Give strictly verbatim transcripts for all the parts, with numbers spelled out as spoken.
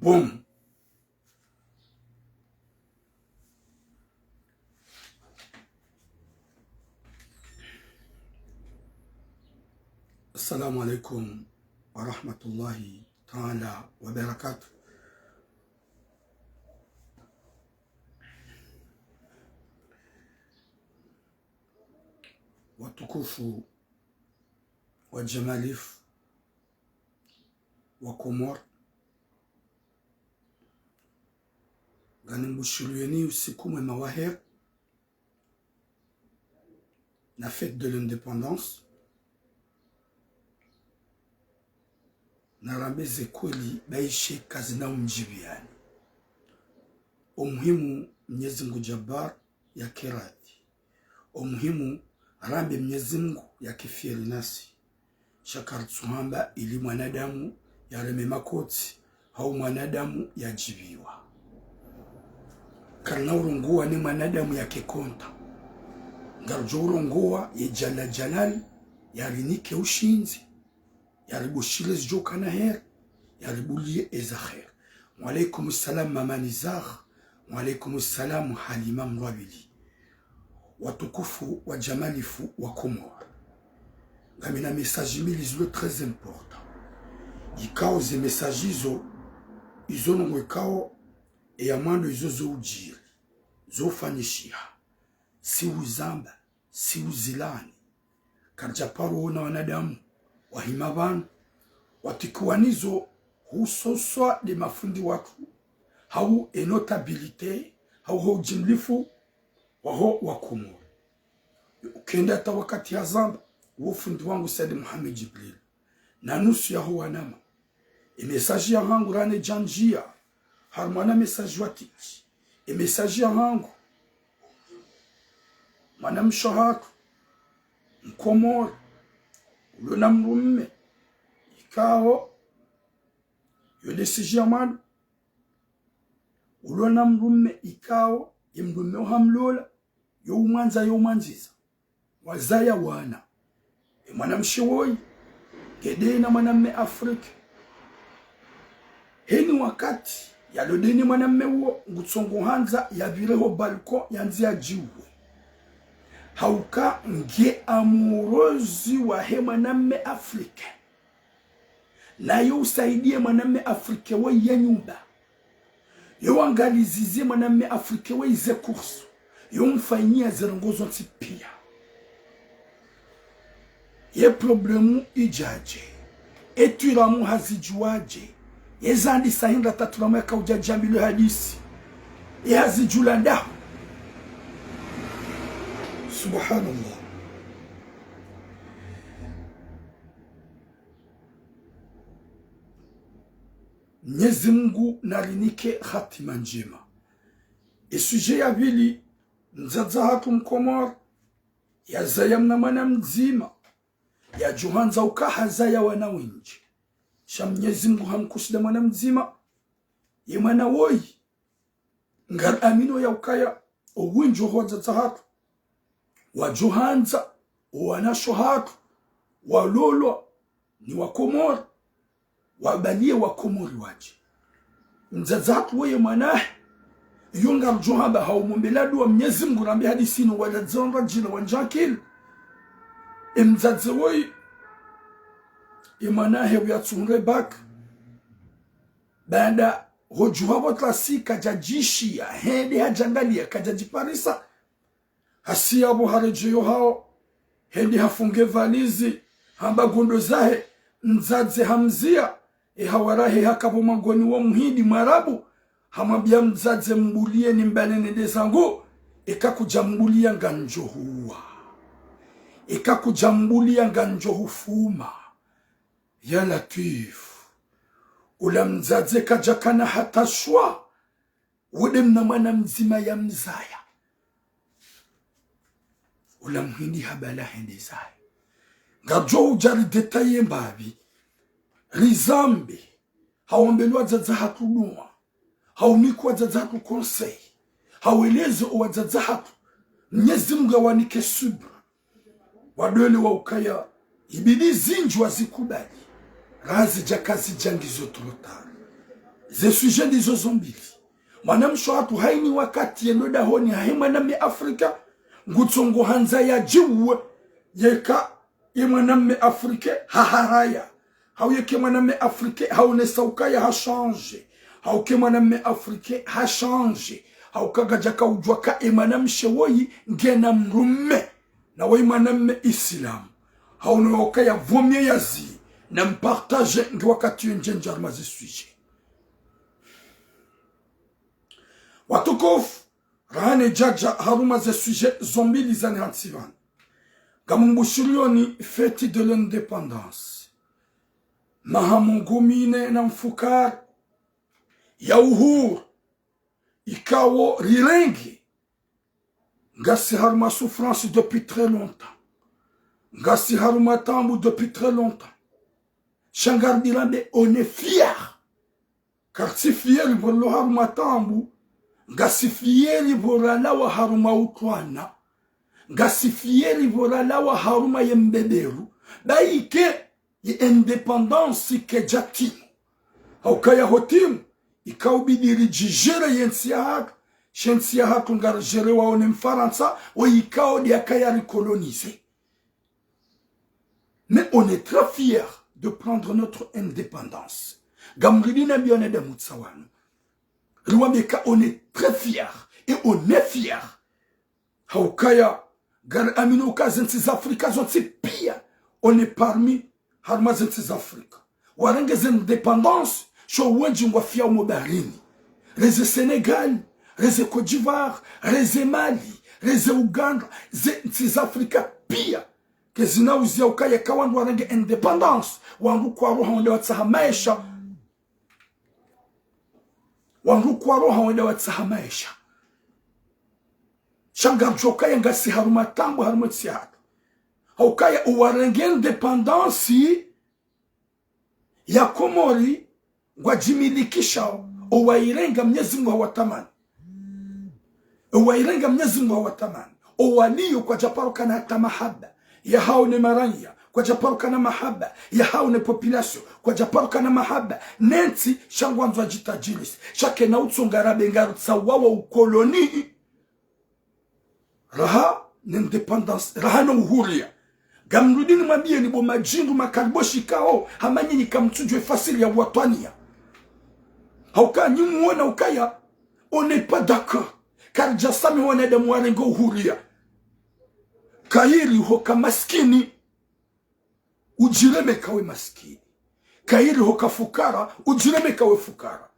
Boom. Assalamu alaikum wa rahmatullahi ta'ala wa barakatuh. Watukufu wa Jamalifu wa Komori, nganimbushiliyeni usiku mwema wa heri na fête de l'indépendance. Narambe ze kweli, baishe kazina umdjibiyani. Omuhimu Mnyezi Mngu Jabbar yake radhi. Omuhimu rambe Mnyezi Mngu yake fieri nasi. Sha karitsuhamba ili mwanadamu yareme makoti, hau mwanadamu yadjibiwa. Karina urongowa ne mwanadamu yake konta. Ngaridjo urongowa ye Jalla Jalal yarinike ushindzi, yaribushile zidjo kana heri, yaribuliye eza heri. Wa alaikum salam Mama Nizar. Wa alaikum salam Halima Mrwabili. Watukufu wa Jamalifu wa Komori, ngamina message mbili zilo très important. Ikao ze message izo, izo ndrongoo ikao, eya mwando izo zo udjiri, zo ufanyishiha, si uzamba, si uzilani. Karidja paro ona wanadamu wahima pvanu, watikiwa nizo husoswa nde mafundi watru, hau e notabilité, hau ho udjimlifu waho wa Komori. Ukenda hata wakati hazamba, wo fundi wangu Said Mohamed Djibril, na nusu yaho wanama. E message yahangu rane djandjiya, harumwa na message watiti. E message yahangu, mwanamshe hatru, Mkomori, ulo na mdrume, ikao, yo décision ya mwana, ulo na mdrume, ikao, ye mdrume uhamlola, yo umwandza, yo umwandziza. Wazaya wana. E mwanamshe woyi, ngede na mwanamme Afrika. Heni wakati, yalode ne mwanamme uwo, ngutsongo handza, yapvire ho balcon, yandzi yadjiuwe. Hauka nge amoureuse wahe mwanamme Afrika. Na yo usaidiye mwanamme Afrika woyi ye nyumba. Yo wangalizize mwanamme Afrika woyi ze courses. Yo umfanyiya ze ndrongoo zontsi piya. Ye problème idjadje? E twiramu hazidjuwadje? Ye zandisa hindri hata twiramu yaka udjadjambilwe hadisi? Ye hazidjula ndahu? Subhanallah. Mnyezi Mngu narinike hatima ndjema. E sujet ya pvili, mdzadze hatru Mkomori, yazaya mna mwana mdzima, yadjuhandza uka hazaya wana wendji. Sha Mnyezi Mngu hamkusida mwana mdzima, ye mwana woyi, ngari amino ya ukaya, owendji oho wadzadze hatru, wadjuhandza, owanashe hatru, walolwa, ni Wakomori, wabaliye Wakomori wadje. Mdzadze hatru woyi ye mwanahe, iyo ngamdjo hamba hau mombela dua Mnyezi Mngu rambe hadisi inu wadzadze wandru wadjina wandjakili. E mdzadze woyi, ye mwanahe uyatsuhundre bac. Baanda hodjuha pvo klasi kadjadjishiya, hende hadjangaliya, kadjadjiparisa. Hasiya pvo haredjeyo hawo, hende hafunge valizi, hamba ngondo zahe, mdzadze hamziya, e hawarahe haka pvo mwangoni wo muhindi mwarabu, hamwambiya mdzadze mbuliye ni mbane nende zangu, eka kudjambuliya ngamdjo huwa. Eka kudjambuliya ngamdjo hufuma. Ya Latwifu. Ula mdzadze kadjakana hata shwa. Wode mna mwana mdzima ya mzaya. Ula muhindi habala hende zahe. Ngadjo udja ridétailler mbapvi. Rizambe. Hawombelwa wadzadze hatru dua. Haunikwa wadzadze hatru conseil. Haweleze owadzadze hatru. Mnyezi Mngu awanike subra. Wadole wa ukaya, ibidi zindji wazikubali. Raha zidja kazidja ngizo trop tard. Ze sujet ndizo zo mbili. Mwanamshe hatru hayini wakati yendo dahoni hahe mwanamme Afrika, ngutsongo handza yadjiwe, yeka ye mwanamme Afrika haharaya. Hau yeke mwanamme Afrika haonesa ukaya ha change. Hau ke mwanamme Afrika ha change. Hau ka kadjaka udjuwa ka ye mwanamshe woyi ngena mdrumme. Na woyi mwanamme Isilamu. Hau no ukaya vaut mieux yazi. Na mpartage nge wakati yo ndjendja harumwa ze sujet. Watukufu, raha ne djadja harumwa ze sujet zo mbili zani hantsi pvanu. Ngamumbushiriyoni fête de l'indépendance. Maha mengo mine na mfukare ya uhuru, ikao rirenge. Ngasi harumwa souffrance depuis très longtemps. Ngasi harumwa taabu depuis très longtemps. Sha ngaridirambe on est fier. Karitsi fier pvo rilo harumwa taabu. Ngasi fier pvo ralawa harumwa utwana. Ngasi fier pvo ralawa harumwa ye mbeberu. Bayike ye indépendance kayidja timu. Hauka ya ho timu, ikao ubidi ridjigérer ye ntsi yahatru, she ntsi yahatru ngaridjérewao ne Mfarantsa, wo ikao nde yakaya ricoloniser. Mais on est très fiers de prendre notre indépendance. Ngamridi nambiye wanadamu tsi wanu. Riwambiye ka on est très fiers et on est fiers. Haukaya, ngariamini uka ze ntsi za Afrika zontsi pia, on est parmi, harumwa ze ntsi za Afrika. Warenge ze indépendance, sho wendji ngwafiyao mo baharini. Reze Sénégal, reze Côte d'Ivoire, reze Mali, reze Ouganda, ze ntsi za Afrika pia. Kazina uziya ukaya ka wandru warenge indépendance, wandru kwaro ha wende watsaha maesha. Wandru kwaro ha wende watsaha maesha. Sha ngaridjo kaya ngasi harumwa taabu harumwa ntsi yahatru. Haukaya owarenge indépendance ya Komori ngwadjimilikishao, owairenga Mnyezi Mungu hawatamani. Owairenga Mnyezi Mungu hawatamani. Owaliyo kwadjaparo kana hata mahaba yahao ne maranya, kwadjaparo kana mahaba yahao ne population, kwadjaparo kana mahaba ne ntsi, sha ngwandzo wadjitajirise. Sha kena utsonga rabe ngarutsawawo ukoloni. Raha ne indépendance, raha no uhuria. Ngamrudi nimwambiyeni bo madjindru makariboshi kao, hama nyinyi kamtsudjuwa ye fasiri ya uwatwaniya. Hauka nyi mwona ukaya, on n'est pas d'accord. Karidja samihi wanadamu warenge uhuria. Kayiri hoka maskini, udjireme ka we maskini. Kayiri hoka fukara, udjireme ka we fukara.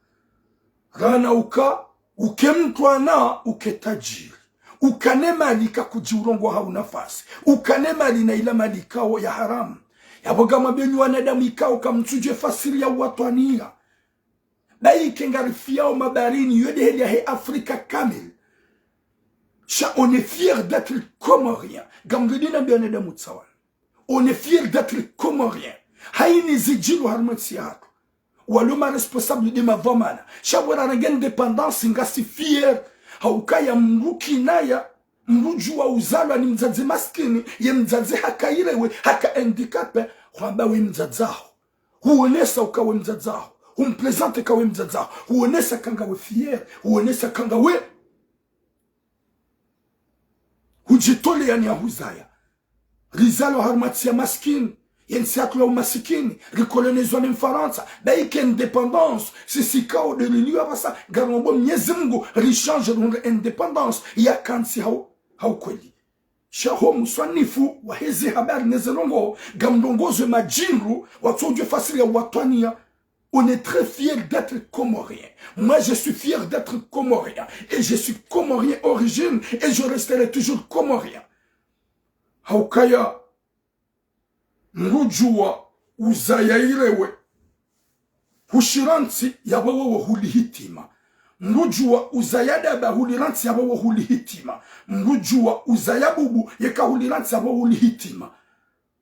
Rana uka, uke mtwana, uke tajiri. Ukane mali ka kudji urongowa ha unafasi. Ukane mali na ila mali kao ya haramu. Yapvo ngamwambiyo nyi wanadamu ikao kamtsudjuwa ye fasiri ya uwatwaniya. Bayike ngarifiyao mabaharini, yo nde heli yahe Afrika kamili. Sha on est fiers d'être Comoriens. Ngamridi nambiye wanadamu tsi wanu. On est fiers d'être Comoriens. Hayini zidjiri harumwa ntsi yahatru, walo ma responsables nde madhwamana. Sha pvo rarenge indépendance ngasi fiers. Haukaya mdru kinaya, mdru djuwa uzalwa ni mdzadze maskini, ye mdzadze haka irewe, haka handicapé, hwamba we mdzadze waho. Huonesa uka we mdzadze waho. Humprésenter ka we mdzadze waho. Huonesa ka ngawe fier. Huonesa ka ngawe hudjitoleya ni yahuzaya. Rizalwa harumwa ntsi ya maskini, ye ntsi yahatru ya umasikini, rikolonizwa ne Mfarantsa, bayike indépendance, sisi kao nde rilio apvasa, ngarimombo Mnyezi Mungu, richange rihundre indépendance, yaka ntsi hau, hau kweli. Sha ho muswanifu waheze habari neze ndrongoo, ngamrongozwe madjindru, watsodjuwa ye fasiri ya uwatwaniya. On est très fiers d'être Comoriens. Moi, je suis fier d'être Comorien. Et je suis Comorien origine. Et je resterai toujours Comorien. Haukaya, mdru djuwa uzaya irewe, hushira ntsi yapvo wowo huli hitima. Mdru djuwa uzaya daba hulira ntsi yapvo wowo huli hitima. Mdru djuwa uzaya bubu yeka hulira ntsi yapvo huli hitima.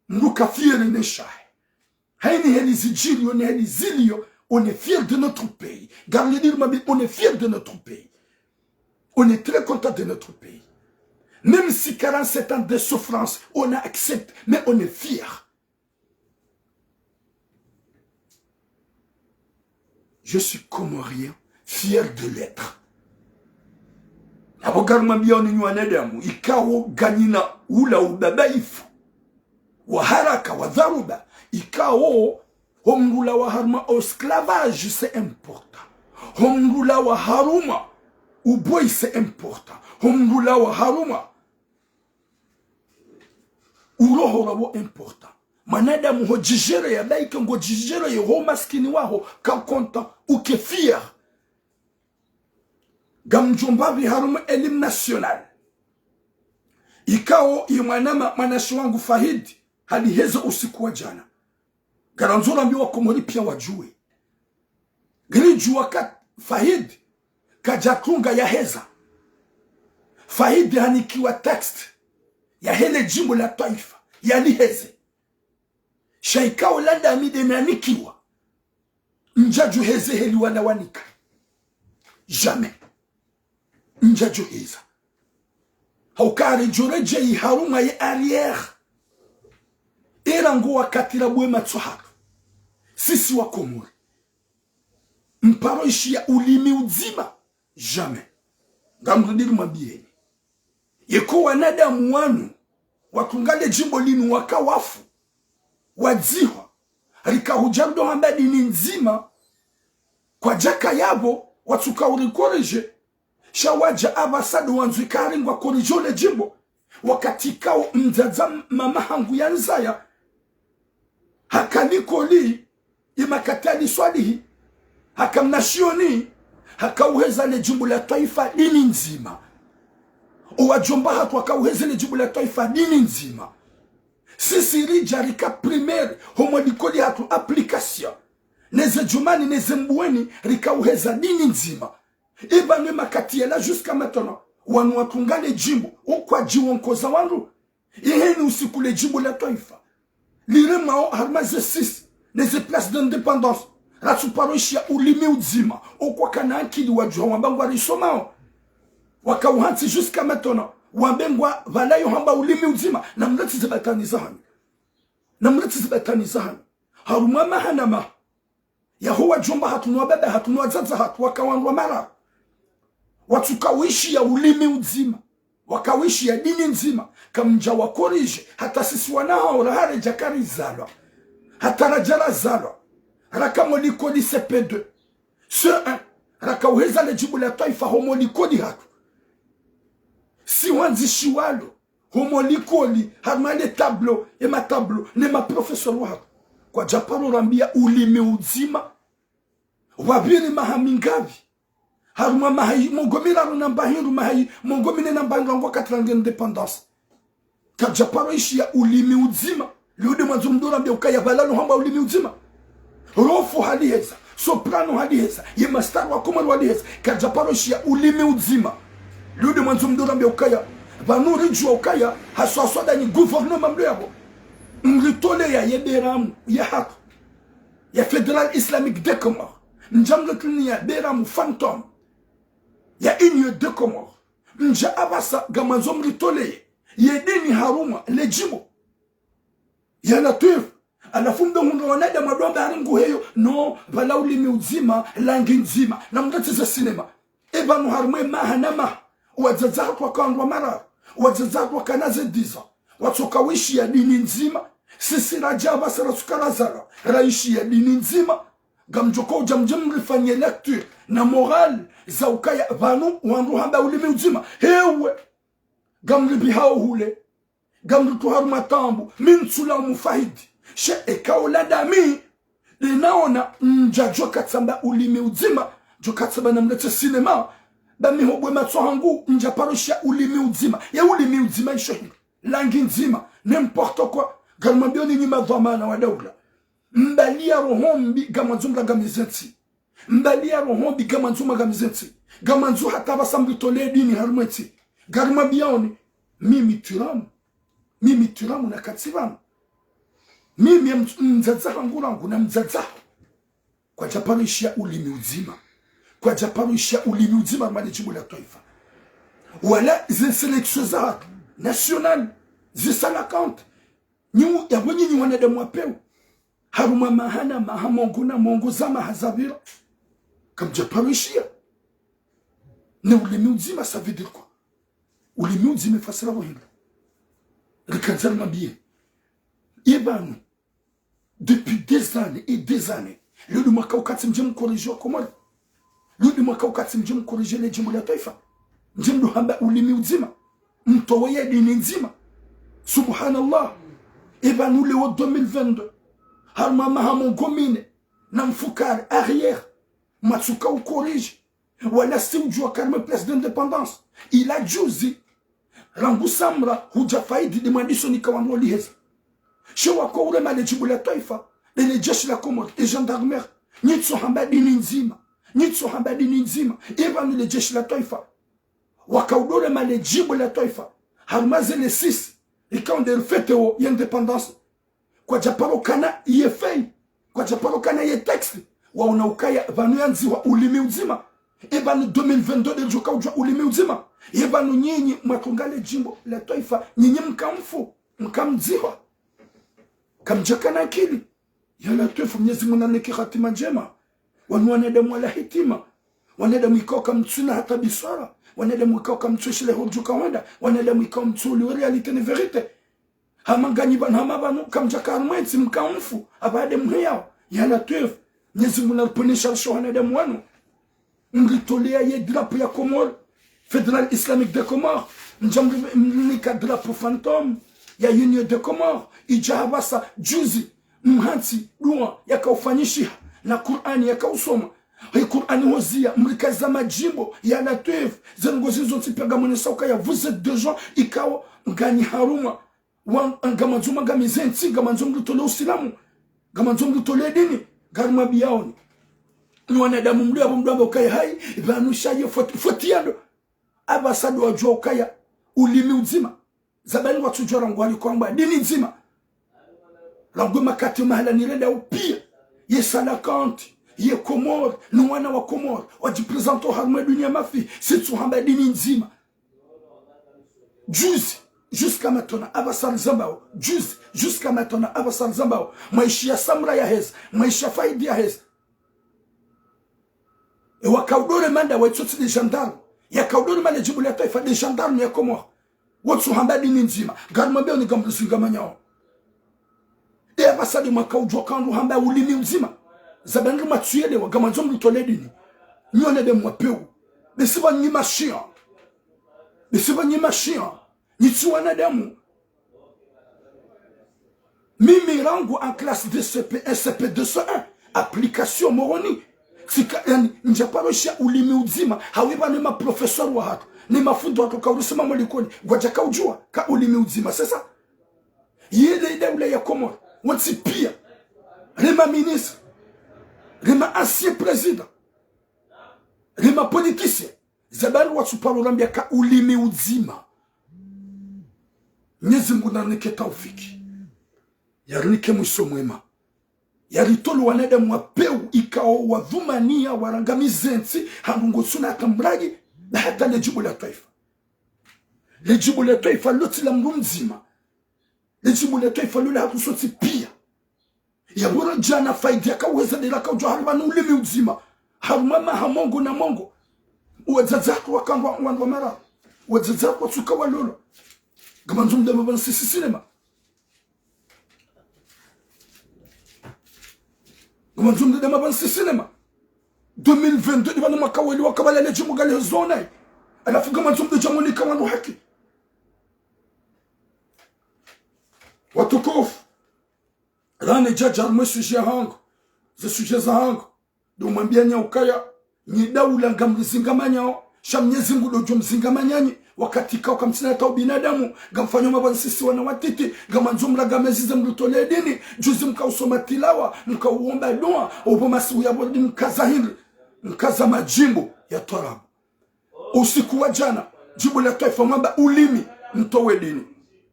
Mdru ka fier ne ntsi yahe. Hayini heli zidjiri, yo ne heli zilio, on est fiers de notre pays. Ngarlidiri mabi, on est fiers de notre pays. On est très content de notre pays. Même si quarante-sept ans de souffrance, on accepte, mais on est fiers. Je suis comorien, fier de l'être. Apvo ngarimwambiyao nyinyi wanadamu, ikao nganyina ula ubabaifu wa haraka, wa dharuba, ikao ho mndru ulawa harumwa esclavage, c'est important. Ho mndru ulawa harumwa uboyi, c'est important. Ho mndru ulawa harumwa uroho rawo important. Mwanadamu hodjigérer, ya baike ngodjigérer ye ho maskini waho, ka content, uke fier. Ngamdjo mbapvi harumwa elimu national. Ikao ye mwanama, mwanashe wangu Fahid, haliheza usiku wa djana. Ngarandzo rambiye wakomori piya wadjuwe. Ngaridjuwa ka Fahid kadjatunga yaheza. Fahid hanikiwa texte yahe le djimbo la twaifa, yaliheze. Sha ikao landa mi nde nanikiwa, ndjadjo heze heli wala wanika. Jamais. Ndjadjo heza. Hauka ridjo redjeyi harumwa ye arrière. Era ngo wakati rabuwe matso hatru. Sisi wakomori. Mparo ishiya ulimi udzima. Jamais. Ngamrudi nimwambiyeni. Yeka wanadamu wanu watunga le djimbo linu waka wafu, wadzihwa, rika hudja ndo hamba dini ndzima, kwadjaka yapvo, watsuka uricorriger, sha wadja apvasa ndo wandzwika hari ngwacorriger le djimbo, wakati ikao mdzadze mama hangu yanizaya, haka likoli, ye makati yaliswalihi, haka mnashioni, haka uheza le djimbo la twaifa dini ndzima. Owadjomba hatru waka uheza le djimbo la twaifa dini ndzima. Sisi ridja rika primaire, homwa likoli hatru application. Neze Djumani, neze Mbuweni, rika uheza dini ndzima. Ipvanu ye makati yala jusqu'à maintenant, wanu watunga le djimbo, okwadjiwonkoza wandru. Iheni usiku le djimbo la twaifa liremwao harumwa ze six, neze place d'indépendance. Ratsuparo ishiya ulimi udzima. Okwakana ankili wadjuha wamba ngwarisomao. Waka uhantsi jusqu'à maintenant, wambe ngwapvalayo hamba ulimi udzima. Namretse ze batwani zahanyu. Namretse ze batwani zahanyu. Harumwa maha na maha. Yaho wadjomba hatru, no wababa hatru, no wadzadze hatru, waka wandru wa mararu. Watsuka wishiya ulimi udzima. Waka wishiya dini ndzima. Kamdja wacorriger, hata sisi wana hao raharedja karizalwa. Hata radja razalwa, raka mo likoli C P deux, C un. Raka uheza le djimbo la twaifa homo likoli hatru. Si wandzishiwalo homo likoli, harumwa le tableau, ye ma tableau, ne ma professeur wahatru. Kwadjaparo rambiya ulimi udzima. Wapviri maha mingapvi? Harumwa maha yi mengo miraru na mbahindru, maha yi mengo mine na mbahindru, rangu wakati range indépendance. Kadjaparo ishiya ulimi udzima. Liude mwandzo mdru rambiya ukaya pvala no hamba ulimi udzima. Rofu haliheza, soprano haliheza, ye mastar wa Komori waliheza, kadjaparo ishiya ulimi udzima. Liude mwandzo mdru rambiya ukaya, pvanu ridjuwa ukaya, haswa haswa ndanyi gouvernement mlo yapvo, mlitoleya ye beramu yahatru ya Fédéral Islamique des Comores. Mdja mlotuniya beramu fantôme ya Union des Comores. Mdja apvasa ngamwandzo mlitoleye ye dini harumwa le djimbo. Ya Latwif. Halafu mdo hundra wanadamu wadjo wamba hari nguheyo, no, pvala ulimi udzima, langi ndzima. Namretse ze sinema. Epvanu harumwa ye maha na maha, wadzadze hatru waka wandru wa mararu, wadzadze hatru wakana ze dix ans, watsoka wishiya dini ndzima. Sisi radja apvasa ratsuka razalwa, raishiya dini ndzima. Ngamdjo ka udja mdje mrifanye lecture na morale za ukaya pvanu wandru hamba ulimi udzima. Hewe. Ngamribihao hule. Ngamritru harumwa taabu, mi ntsulaumu Fahidi. Sha eka ola ndami, nde naona ndjadjo katsamba ulimi udzima, djo katsamba namretse sinema, ba mi hobwe matso hangu, ndjaparo shiya ulimi udzima. Ye ulimi udzima isho hindri? Langi ndzima, n'importe quoi. Ngarimwambiyoni nyi madhwamana wa daula. Mbali ya roho mbi, ngamwandzo mrangamize ntsi. Mbali ya roho mbi ngamwandzo mwangamize ntsi. Ngamwandzo hata pvasa mritole dini harumwa entsi. Ngarimwambiyoni, mimi Twiramu. Mimi Twiramu nakantsi pvanu. Mimi ya mdz-, mdzadze hangu rangu na mdzadze haho. Kwadjaparo ishiya ulimi udzima. Kwadjaparo ishiya ulimi udzima harumwa le djimbo la twaifa. Wala ze sélection za nationale, zisa la compte. Nyi, yapvo nyinyi wanadamu wa pewu. Harumwa maha na maha, mengo na mengo, za maha zapvira. Kamdja paro ishiya. Ne ulimi udzima, ça veut dire quoi? Ulimi udzima, fasira bo hindri. Rikandza rimwambiye. Ye pvanu, depuis des années et des années, leo ndo mwaka ukati mdje mkorije wa Komori. Leo ndo mwaka ukati mdje mkorije le djimbo la twaifa. Mdje mdo hamba ulimi udzima. Mtowe ye dini ndzima. Subhanallah. Ye pvanu leo deux mille vingt-deux. Harumwa maha mengo mine na mfukare arrière. Mwatsuka ukorije. Wala si udjuwa karimwe place d'indépendance. Ila juzi, rangu Samra, hudja faidi de mwandiso ni kawango liheza. She wako urema le djimbo la twaifa, de le jeshi la Komori, de gendarmerie. Nyitso hamba dini ndzima. Nyitso hamba dini ndzima. Ye pvanu le jeshi la twaifa. Waka udorema le djimbo la twaifa. Harumwa ze le six. Ikao nde rifete wo ye indépendance. Kwadja paro kana ye feuille, kwadja paro kana ye texte, waona ukaya pvanu yandzihwa ulimi udzima. Ye pvanu deux mille vingt-deux de djoka udjuwa ulimi udzima. Ye pvanu nyinyi mwatunga le djimbo la twaifa, nyinyi mkamfu, mkamdzihwa. Kamdjaka na akili. Ya Latwifu, Mnyezi Mungu nanike hatima ndjema. Wanu wanadamu wala hitima. Wanadamu ikao kamtsuna hata biswara. Wanadamu ikao kamtsu eshile hodjuka wenda. Wanadamu ikao mtsu uliwe réalité ni vérité. Hama nganyi pvanu, hama pvanu, kamdjaka harumwa entsi mkamfu, apvahade mheyao. Ya Latwifu, Mnyezi Mungu nariponesha risho wanadamu wanu. Mritolea ye drapeau ya Komori, Fédéral Islamique des Comores. Mdja mri-, mrinika drapeau fantôme ya Union des Comores. Idja hapvasa juzi, mhantsi dua yakaufanyishiha, na Kur'ani yakausoma. He Kur'ani hoziya, mrikaza madjimbo, ya Latwifu, ze ndrongo zinu zontsi pia ngamonesa ukaya vous êtes des gens ikao nganyi harumwa. Wa, ngamandzo mwangamize ntsi, ngamandzo mritole usilamu, ngamandzo mritole dini, ngarimwambiyaoni. Ni wanadamu mlio apvo mdo amba ukaya hayi, pvanu sha ye foti, foti yando. Apvasa ndo wadjuwa ukaya ulimi udzima. Zabani watsudjuwa rangu wali kwamba dini ndzima. Rangu makati mahala nirenda upia. Ye Salakanti, ye Komori, ni wana wa Komori, wadjiprezanto harumwa dunia mafi, sitsu hamba dini ndzima. Juzi, jusqu'à maintenant, apvasa rizambao. Juzi, jusqu'à maintenant, apvasa rizambao. Mwaishiya Samra yaheza, mwaishiya Faidi yaheza. E waka udorema nda waitsotsi de gendarme. Yaka udorema le djimbo la twaifa de gendarme ya Komori. Wotsu hamba dini ndzima. Ngarimwambiyaoni ngamrizingamanyao. E apvasa de mwaka udjuwa kandu hamba ulimi udzima. Zabani mwatsuyelewa, ngamandzo mritole dini. Nyi wanadamu wa peu. Besi pvanu nyi mashia. Besi pvanu nyi mashia. Nyitsi wanadamu. Mimi rangu en classe de C P un, C P deux cent un. Application Moroni. Tsika, yani, ndja paro shiya ulimi udzima. Hawu pvanu ne ma professeur wahatru, ne mafundi wahatru kaurisoma mo likoli, ngwadjaka udjuwa ka ulimi udzima, c'est ça. Yele idaula ya Komori, wontsi pia. Rema ministre. Rema ancien président. Rema politicien. Zabani watsuparo rambia ka ulimi udzima. Mnyezi Mungu narinike taufiki. Yarinike mwiso mwema. Yaritole wanadamu wa peu ikao wadhumaniya warangamize ntsi, ha ndrongo tsuna hata mradi, na hata le djimbo la twaifa. Le djimbo la twaifa lotsi la mdru mdzima. Le djimbo la twaifa lola haku sontsi pia. Yapvo ra djana Faidi yakauheza de raka udjuwa harumwa ni ulimi udzima. Harumwa maha mengo na mengo. Wadzadze hatru wakandwa wandwa mara. Wadzadze hatru watsuka walolo. Ngamandzo mdema pvanu sisi cinéma. Ngamandzo mdema pvanu sisi cinéma. Deux mille vingt-deux, de pvanu mwaka weli wakabala le djimbo ngali hezonai. Halafu ngamandzo mdo djamonika wandru haki. Watukufu. Rane djadja harumwa e sujet yahangu, ze sujet zahangu, ndo mwambiyanyi ukaya, nyi daula ngamrizingamanyao, sha Mnyezi Mungu ndo djo mzingamanyanyi, wakati ikao kamtsina hata ubinadamu, ngamfanyo mapvanu sisi wana watiti, ngamandzo mrangamize mritole dini, juzi mkausoma tilawa, mkauomba dua, opvo masihu yapvo rudi mkaza hindri, mkaza madjimbo ya twarabu. Usiku wa djana, djimbo la twaifa mwamba ulimi, mtowe dini.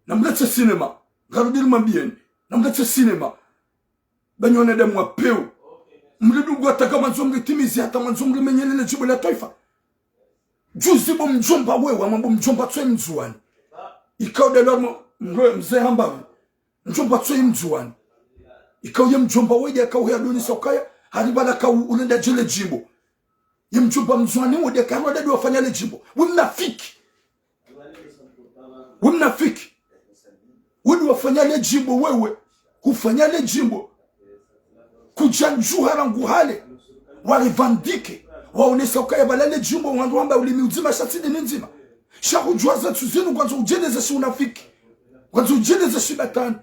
Namletse cinéma, ngarudi rimwambiyeni, namletse cinéma. Banyi wanadamu wa peu. Mridungu hata ngamandzo mritimizi hata mwandzo mrimenyelele djimbo la twaifa. Juzi bo mdjomba wewe, ama bo mdjomba tsoyi mdzuwani. Ikao de lormo, mre, mze hamba. Mdjomba tsoyi mdzuwani. Ikao ye mdjomba wewe, ikao ya donisa ukaya, haribala ka u-, urenda djele djimbo. Ye mdjomba Mndzuani wo nde karwa nde wafanya le djimbo. We mnafiki. We mnafiki. We nde wafanya le djimbo wewe. Hufanya le djimbo. Kudja ndjuha rangu hale. Wa revendiquer. Waonesa ukaya pvala le djimbo wandru wamba ulimi udzima sha tsi dini ndzima. Sha hudjuwa zatsu zinu ngwandzo udjeleze shi unafiki. Ngwandzo udjeleze shi batwani.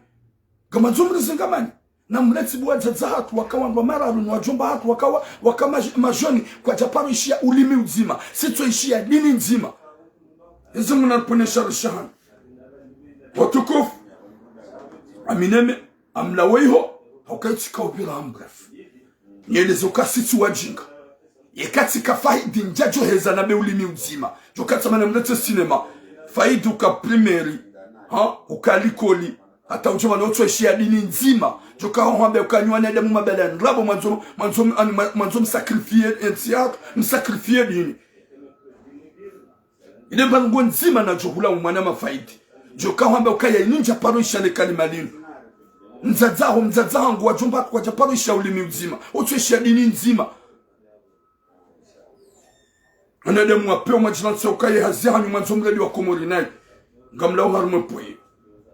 Ngamwandzo mrizingamani. Na mleti bo wadzadze hatru waka wandru wa mararu ni wadjomba hatru waka wa, waka maj-, majoni kwadja paro ishiya ulimi udzima. Sitso ishiya dini ndzima. Ezi muna ripone shari shahani. Watukufu. Amineme, amlawe iho, hauka itsi ka upvira ambref. Nyelezo ka sitsi wadjinga. Yeka tsi ka Faidi ndjadjo heza na be ulimi udzima. Djo ka tsamana mlete sinema. Faidi uka primaire. Ha? Uka likoli. Hata udjo mana utso ishiya dini ndzima. Djo ka hwambe uka nyi wanadamu mabala ndrabo mwandzo, mwandzo, ani, mwa-, mwandzo msacrifier entsi yahatru, msacrifier dini. Ile mba ndrongo ndzima nadjo hula umwana ma Faidi. Djo ka hwamba ukaya ini ndja paro ishiya le kalima linu. Mdzadze haho, mdzadze hangu wadjomba hatru kwadja paro ishiya ulimi udzima. Utso ishiya dini ndzima. Wanadamu wa pewu mwadjilantsa ukaye hazi hanyu mwandzo mledi wa Komori nayi. Ngamlawo harumwa pvoye.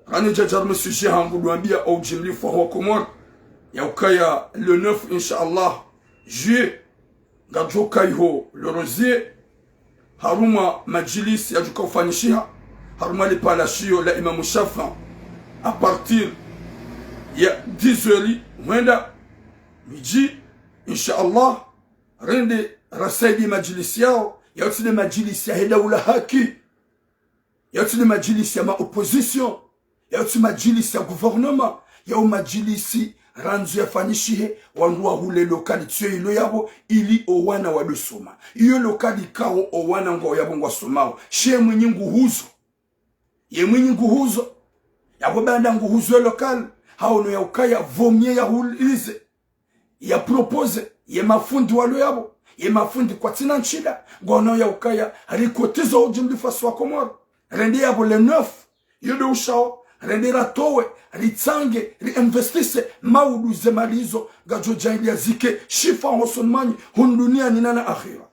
Rani djadja harumwa sujet hangu ndo wambiya o udjimlifu wa Komori. Ya ukaya le neuf, insha Allah, juillet. Ngardjo ka iho Le Rosier. Harumwa madjilisi yadjo ka ufanyishiha. Harumwa le palashiyo la Imamu Shafi. À partir ya dix heures, hwenda midi, insha Allah. Rende rasaidi madjilisi yawo, yawo tsi nde madjilisi ya heda ula haki, yawo tsi nde madjilisi ya ma opposition, yawo tsi madjilisi ya gouvernement, yawo madjilisi randzo yafanyishihe, wandru wahule lokali tsiyo ilo yapvo, ili owana wado soma. Iyo lokali kawo owana ngwao yapvo ngwasomao. She mwinyi nguhuzo. Ye mwinyi nguhuzo. Yapvo baanda nguhuzo e lokali, hawono ya ukaya vaut mieux yahulize. Ya proposer, ye mafundi walo yapvo, ye mafundi kwatsina ntsida, ngwaono ya ukaya, rikotize udjimlifu wa Komori. Rende yapvo le neuf, yo ndo ushao, rende ratowe, ritsange, ri investisse, maudu ze mali izo, ngazidjo djaanlia zike shifa hosoni mwanyi, hunu duniani na na akhira.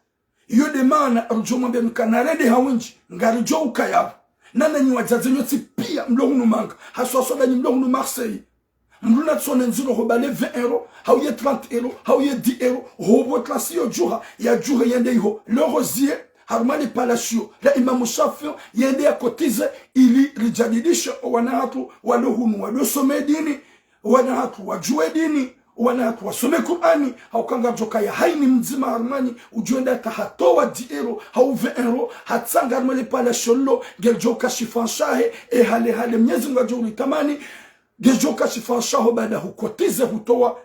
Iyo nde maana, ridjo mwambia mika narende ha windji, ngaridjo ukaya pvo. Na nanyi wadzadze nyontsi pia mlo hunu Manga, haswa haswa ndanyi mlo hunu Marseille. Mndru natsone ndziro hopvale vingt euros, hau ye trente euros, hau ye dix euros, hopvo classe yo djuha, ya djuhe yende iho Le Rosier, harumwa le palashiyo la Imamu Shafi, yende ya cotiser, ili rijadidishe owana hatru walo hunu wado some dini, owana hatru wadjuwe dini, owana hatru wasome Kur'ani, hauka ngardjo kaya hayina mdzima harumwanyi, udjo enda hata hatowa dix euros, hau vingt euros, hatsanga harumwa le palashiyo lilo, ngelidjo ka shifa shahe, e hale hale Mnyezi Mngu ngudjo ulitamani, ngedjo ka shifa shaho baada hu cotiser hutowa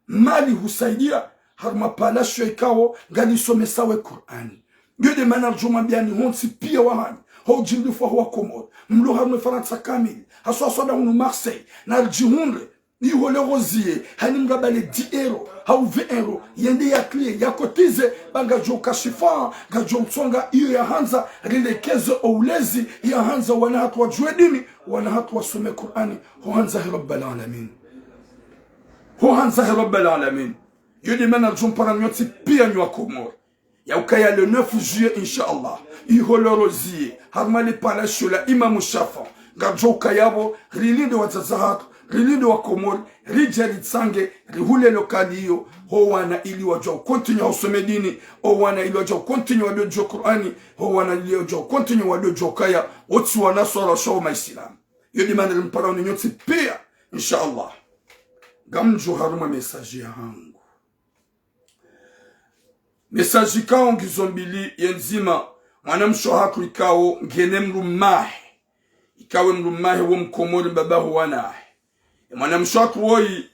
mali husaidia harumwa palashiyo ikao ngalisomesao e Kur'ani. Iyo nde maana ridjo mwambiani hontsi pia wahanyu, ho udjimlifu wa Komori, mlo harumwa Farantsa kamili, haswa haswa nda hunu Marseille, naridjihundre, iho Le Rosier, hayina mndru apvale dix euros, hau vingt euros, yende ya clé, ya cotiser, ba ngudjo ka shifa, ngudjo utsonga iyo yahandza, rilekeze o ulezi, yahandza owana hatru wadjuwe dini, owana hatru wasome Kur'ani, ho handza he Rabbal Alamin. Ho handza he Rabbal Alamin. Iyo nde maana ridjo mpara nyontsi pia nyi wa Komori. Ya ukaya le neuf juillet, insha Allah. Iho Le Rosier, harumwa le palashiyo la Imamu Shafi. Ngardjo ukaya pvo, rilinde wadzadze hatru, rilinde wa Komori, ridje ritsange, rihule lokali iyo, ho wana ili wadjuwa ucontinuer usome dini, owana ili wadjuwa ucontinuer wado djuwa Kur'ani, ho wana ili wadjuwa ucontinuer wado djuwa ukaya, otsi wanaswara shawo Maislamu. Iyo nde maana rimpara nyi nyontsi pia, insha Allah. Ngamdjo harumwa message yahangu. Message ikao ngizo mbili, ye ndzima, mwanamshe hatru ikao ngena mdrumme wahe. Ikao e mdrumme wahe wo Mkomori mbaba ho wana wahe. E mwanamshe hatru woyi,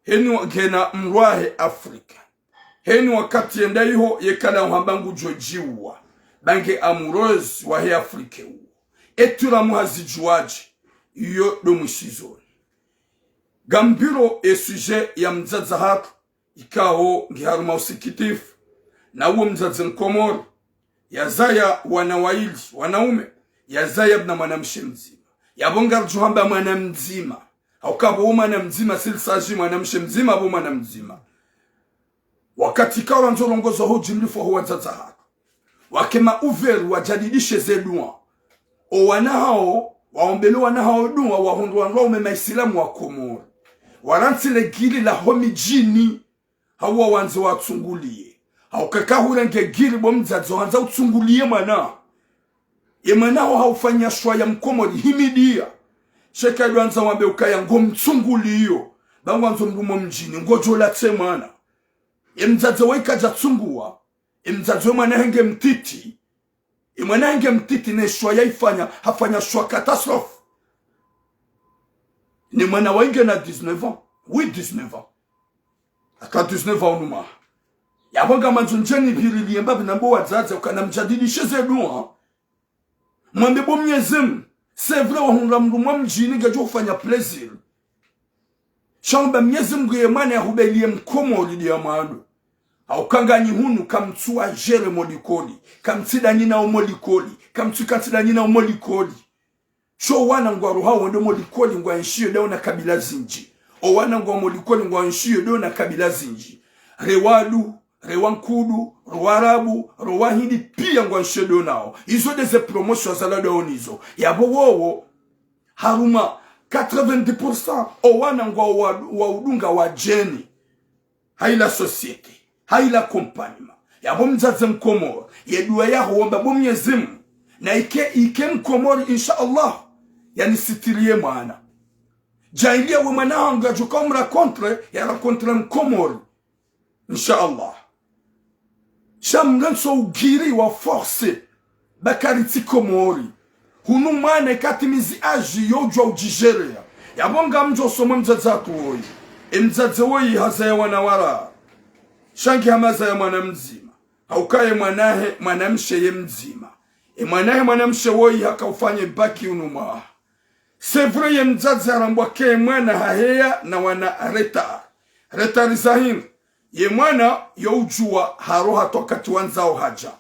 heni wa-, ngena mdru wahe Afrika. Heni wakati yenda iho yekala uhamba ngudjo djiuwa. Ba nge amoureuse wahe Afrika uwo. Etwira muhazidjuwadje, iyo ndo mwisizoni. Ngambiro e sujet ya mdzadze hatru, ikao ngi harumwa usikitifu, na uwo mdzadze Mkomori, yazaya wana wayili, wanaume, yazaya mna mwanamshe mdzima. Yapvo ngardjo hamba mwana mdzima. Hauka pvo mwana mdzima, s'il s'agit mwanamshe mdzima, pvo mwana mdzima. Wa Katika wandzo longozo ho djimlifu ho wadzadze hatru. Wake ma ouvert wadjadidishe ze dua. O wana hawo, waombele wana hawo dua, wahundru wandru waume maisilamu wa Komori. Warantsi le giri la ho midjini, hau wandze watsunguliye. Hau kaka hurenge giri bo mdzadze wandza utsunguliye mwana. Ye mwana ho haufanya shwa ya Mkomori himidiya. Sheka ndo wandza wambe ukaya ngomtsunguliyo. Ba ngwandzo mdrume mdjini, ngodjo latse mwana. Ye mdzadze waye kadja tsunguwa. Ye mdzadze we mwana henge mtiti. Ye mwana henge mtiti ne shwa yaifanya, hafanya shwa catastrophe. Ne mwana waye ngena dix-neuf ans. Oui, dix-neuf ans. Aka dix-neuf ans unu mwaha. Yapvo ngamandzo ndjeni pvili liye mbapvi nambo wadzadze ukana mdjadidishe ze dua. Mwambe bo Mnyezi Mngu, c'est vrai wahundra mdrume mdjini ngedjo ufanya plaisir. Sha umba Mnyezi Mngu ye mwana yahubeliye Mkomori ndiya mwando. Hauka nganyi hunu kamtsu wa gérer mo likoli, kamtsi danyi na umo likoli, kamtsi kantsi danyi na umo likoli. Sho wana ngwaruhao wende mo likoli ngwaenshiyo ndawo na kabila zindji. O wana ngwao mo likoli ngwaenshiyo ndawo na kabila zindji. Re wadu, re wankudu, ro warabu, ro wahindi piya ngwaenshiyo ndawo nawo. Izo nde ze promotion wazalwa ndawo nizo. Yapvo wowo, harumwa quatre-vingt-dix pour cent o wana ngwao wa, wa udunga wadjeni. Hayi la société, hayi la accompagnement. Yapvo mdzadze Mkomori, ye dua yaho womba bo Mnyezi Mngu. Na ike, ike Mkomori, insha Allah, yanisitiriye mwana. Djaaliya we mwana hangu yadjoka umrencontrer, yarencontrer Mkomori. Insha Allah. Sha mrantsi ugiri wa forcer. Ba karitsi Komori. Hunu mwana katimizi âge yo udjuwa udjigérer. Yapvo ngamdjo soma mdzadze hatru woyi. Ye mdzadze woyi hazaya wana wararu. Sha nge hamazaya mwana mdzima. Hauka ye mwana he, mwanamshe ye mdzima. Ye mwana he mwanamshe woyi haka ufanye bac unu mwaha. C'est vrai ye mdzadze harambwa ke mwana haheya na wana retard. Retard za hindri? Ye mwana yo udjuwa haroha toka wakati wandzao hadja.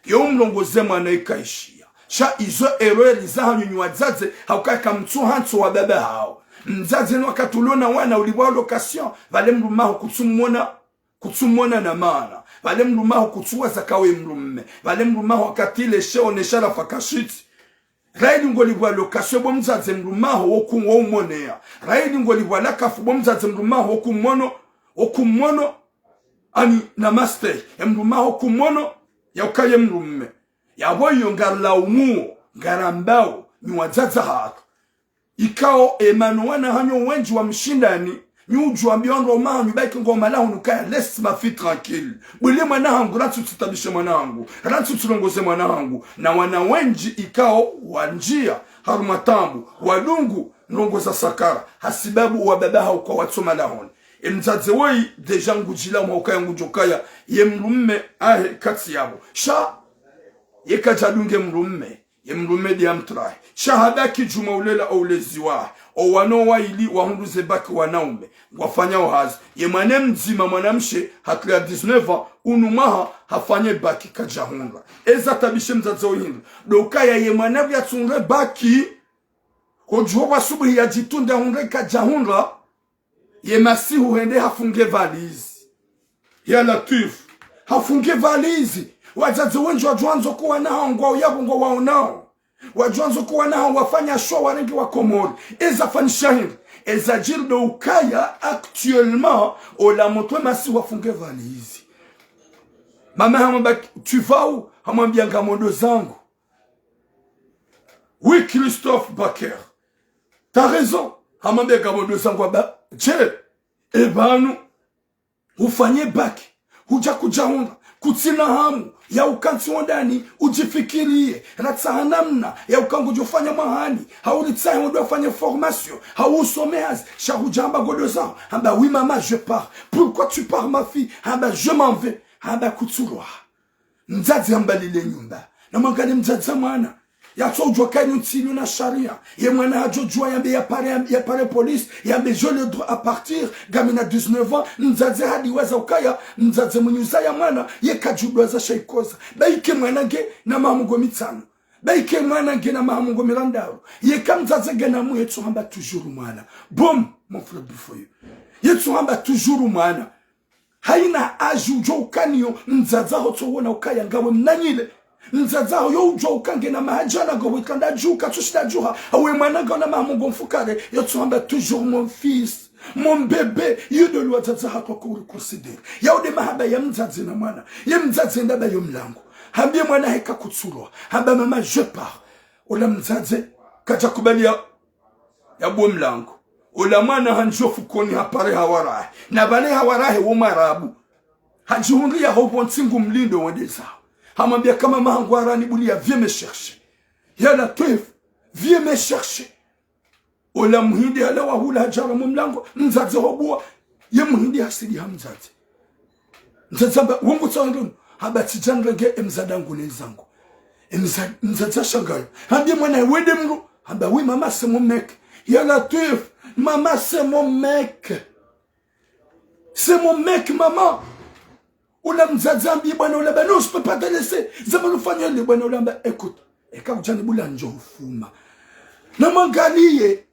Yo umlongoze mwana ikaishiya. Sha izo erreur za hanyu nyi wadzadze, hauka kamtsu hantsi wa baba hawo. Mdzadze no wakati ulona wana ulipvwa location, pvale mdrume haho kutsumwona, kutsumwona na maana. Pvale mdrume haho kutsuwaza kawe mdrume. Pvale mdrume haho wakati ile sheo ne sharafa kashitsi. Raili ngolipvwa location bo mdzadze mdrume haho woku, wo umoneya. Raili ngolipvwa la CAF bo mdzadze mdrume haho woku mwono, woku mwono, ani na master, ye mdrume haho woku mwono, yauka ye mdrume. Yapvo iyo ngarilaumu, ngarambao, nyi wadzadze hatru. Ikao emana wana hanyu wendji wa mshindani, nyi udjuwa mbi wandru wa mahanyu ba ike ngwao malaho nukaya laisse ma fille tranquille. Bwile mwana hangu, rantsi utsitabishe mwana hangu, rantsi utsilongoze mwana hangu. Na wana wendji ikao wandjiya harumwa taabu, wadungu ndrongo za sakara, hasibabu wa baba hawo kwatsu malahoni. Ye mdzadze woyi déjà ngudjilaumu hauka ya ngudjokaya ye mdrume ahe katsi yapvo. Sha ye kadjadunge mdrume. Ye mdrume ndiya mtrahi. Sha habaki djuma ulela o ulezi wahe. O wana waili wahundru ze bac wanaume. Ngwafanyao hazi. Ye mwana mdzima mwanamshe hatru ya dix-neuf ans, unu mwaha hafanye bac kadjahundra. Eza tabishe mdzadze woyi hindri? Ndo ukaya ye mwana pvwa yatsuhundre bac, ho djuho pvwa subuhi yadjitunde yahundre kadjahundra. Ye masihu hende hafunge valise. Ya Latwifu. Hafunge valise. Wadzadze wendji wadjo wandzo ko wana hawo ngwao yapvo ngwawaonao. Wadjo wandzo ko wana hawo wafanya shwa warenge wa Komori. Eza fanyisha hindri? Eza djiri ndo ukaya actuellement, ola mutwe masihu hafunge valise. Mama hamwambia, tu vas où? Hamwambia ngamwendo zangu. Oui, Christophe Baker. T'as raison. Hamwambia ngamwendo zangu aba. Je, e pvanu, ufanye bac, hudja kudjahundra, kutsina hamu ya ukantsi wondani, udjifikiriye, ratsaha namna ya uka ngudjofanya mwahani, hau ritsahe wendo wafanye formation, hau usome hazi, sha hudja hamba ngondo zaho, hamba oui maman, je pars. Pourquoi tu pars ma fille? Hamba je m'en vais. Hamba kutsulwa. Mdzadze hamba lile nyumba. Na mwangalie mdzadze mwana. Yatso udjua kayinu ntsi inu na sharia. Ye mwana hadjo djua yambe ya pare, ya pare police, yambe j'ai le droit à partir, ngamina dix-neuf ans, mdzadze hadiwaza ukaya, mdzadze mwenye uzaya mwana, ye kadjudwaza sha ikoza. Ba ike mwana nge na maha mengo mitsanu. Ba ike mwana nge na maha mengo mirandaru. Yeka mdzadze ngena mu yetsu hamba toujours mwana. Bon, mon frère Bufoyo. Yetsu hamba toujours mwana. Haina âge udjo ukanayo, mdzadze haho tso wona ukaya ngawe mnanyile. Mdzadze haho yo udjo uka ngena maha djana, ngawe kanda djuka, tsushida djuha. Hawe mwana ngawe na maha mengo mfukare, yo tsu hamba toujours mon fils, mon bébé, yo ndo lwa dzadze haho ko uri considérer. Yao nde mahaba ya mdzadze na mwana. Ye mdzadze ndaba yo mlango. Hambie mwana heka kutsulwa. Hamba maman, je pars. Ola mdzadze kadja kubali ya ya buwe mlango. Ola mwana handjiyo fukoni hapare hawarahe. Na pvale hawarahe wo Mwarabu. Hadjihundriya ho pvontsi ngu mlindo wende zaho. Hamwambia ka maman hangu harani buliya, viens me chercher. Ya Latwif, viens me chercher. Ola muhindi halawa hula hadja harumwa mlango, mdzadze ho buwa, ye muhindi hasidi ha mdzadze. Mdzadze hamba, wungu tsawa ndrunu? Hamba tsidja nirenge e mdzadze hangu ne zangu. E mdza-, mdzadze hashangaya. Hambie mwana, we nde mdru? Hamba, oui, maman, c'est mon mec. Ya Latwif, maman, c'est mon mec. C'est mon mec, maman. Ola mdzadze hambie bwana ola, bah non, je peux pas te laisser. Zama nufanye le bwana ola hamba, écoute, eka kudjanibuliya ngamdjo hufuma. Na mwangaliye.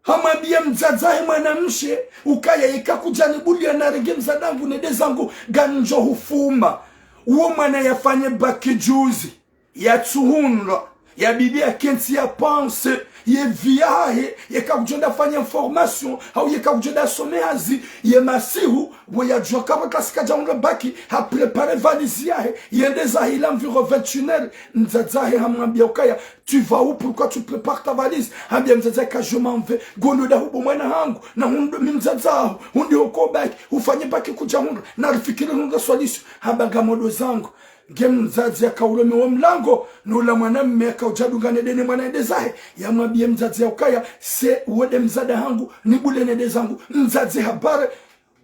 Hamwambia mdzadze hahe mwanamshe, ukaya eka kudjanibuliya narenge mdzadze hangu nende zangu, ngamdjo hufuma. Uwo mwana yafanye bac juzi, yatsuhundra, yabidi yakentsi yapanse, ye vie yahahe, yeka kudjo enda fanya formation, hau yeka kudjo enda some hazi, ye masihu, pvo yadjuwa ka pvo klasi kadjahundra bac, hapréparer valise yahe, yende zahe, il a environ vingt et une heures, mdzadze hahe hamwambia ukaya, tu vas où? Pourquoi tu prépares ta valise? Hambia mdzadze hahe ka je m'en vais. Ngondo nda hubo mwana hangu. Na hundro mi mdzadze haho. Hundri hoko bac. Hufanye bac kudjahundra. Narifikiri hundra solution. Hamba ngamwondo zangu. Nge mdzadze yaka ureme wo mlango. Nola mwanamme yaka udja dunga nende ne mwana yende zahe. Yamwambie mdzadze ya ukaya, c'est, we nde mdzadze hangu. Nibuliye nende zangu. Mdzadze hapare.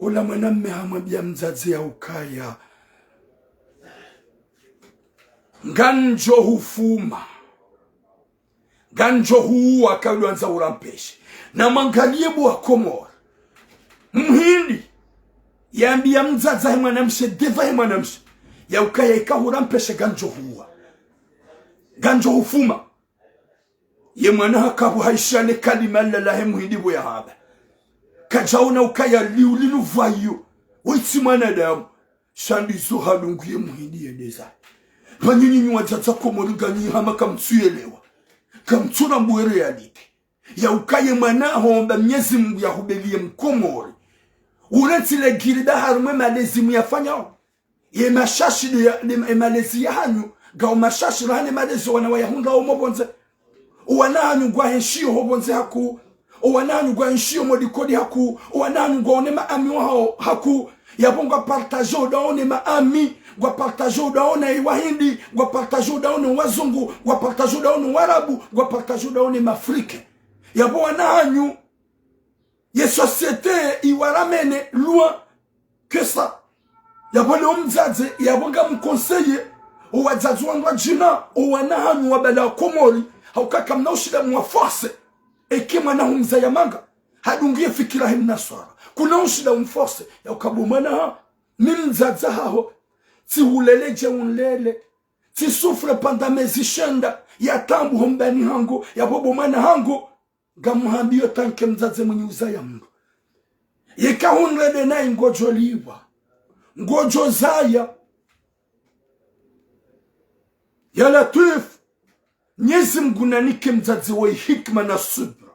Ola mwanamme hamwambia mdzadze ya ukaya, ngamdjo hufuma. Ngamdjo huwa, ka udjwandza urampeshe. Na mwangaliye bo wa Komori. Muhindi yambia mdzadze hahe mwanamshe, devant hahe mwanamshe, ya ukaya eka hurampeshe ngamdjo huwa. Ngamdjo hufuma. Ye mwana haka pvo haishiya le kalima lila lahe muhindi pvo yahamba. Kadjaona ukaya liu linu pvwayo. Woyi tsi mwanadamu. Sha ndizo hadungu ye muhindi yende zahe. Pvanu nyinyi wadzadze Komori nganyi hama kamtsuyelewa. Kamtsurambuwa e réalité. Ya ukaya ye mwana haho mba Mnyezi Mungu yahubeliye Mkomori. Urentsi le girida harumwa e malezi muyafanyao. Ye mashashi ndo ya, ye, ye malezi yahanyu, ngao mashashi rahana e malezi owana wayahundra omo pvondze. Owana hanyu ngwaenshiyo ho pvondze hakuu. Owana hanyu ngwaenshiyo mo likoli hakuu. Owana hanyu ngwaono e maami wahao hakuu. Yapvo ngwa partager udaono e maami. Ngwa partager udaono e wahindi. Ngwa partager udaono e wazungu. Ngwa partager udaono e warabu. Ngwa partager udaono e mafricain. Yapvo wana hanyu ye société iwaramene loin que ça. Yapvo leo mdzadze, yapvo ngamconseiller, owadzadze wandru wadjina, owana hanyu wabala wa Komori, hauka kamna ushinda mwaforce. Eke mwana humzaya manga, hadungiye fikira he mnaswara. Kuna ushinda umforce, ya uka bo mwana ha, mi mdzadze haho, tsihulele dje unlele, tsisouffre pendant mezi shenda, ya taabu hombani hangu, yapvo bo mwana hangu, ngamhambiyo tanke mdzadze mwinyi uzaya mndru. Yeka hunrende nayi ngodjo lipva. Ngodjo zaya. Ya Latwif, Mnyezi Mungu nanike mdzadze wa hikima na subra.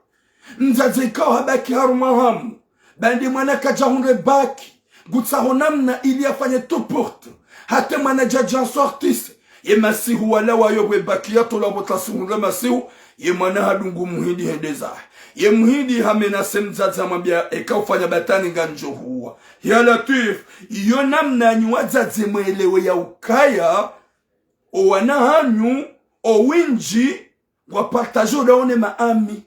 Mdzadze ikao habaki harumwa hamu. Ba nde mwana kadja hundre bac. Ngutsaho namna ili yafanye tout pour tout. Hata mwana djadja sortisse. Ye masihu wala wayo pvwe bac yatolwa pvo tlasi hundre masihu. Ye mwana hadungu muhindi hende zahe. Ye muhindi hamenase mdzadze hamwambia eka ufanya batwili ngamdjo huwa. Ya Latwif, iyo namna nyi wadzadze mwelewe ya ukaya, owana hanyu, owindji, ngwa partager udaono e maami.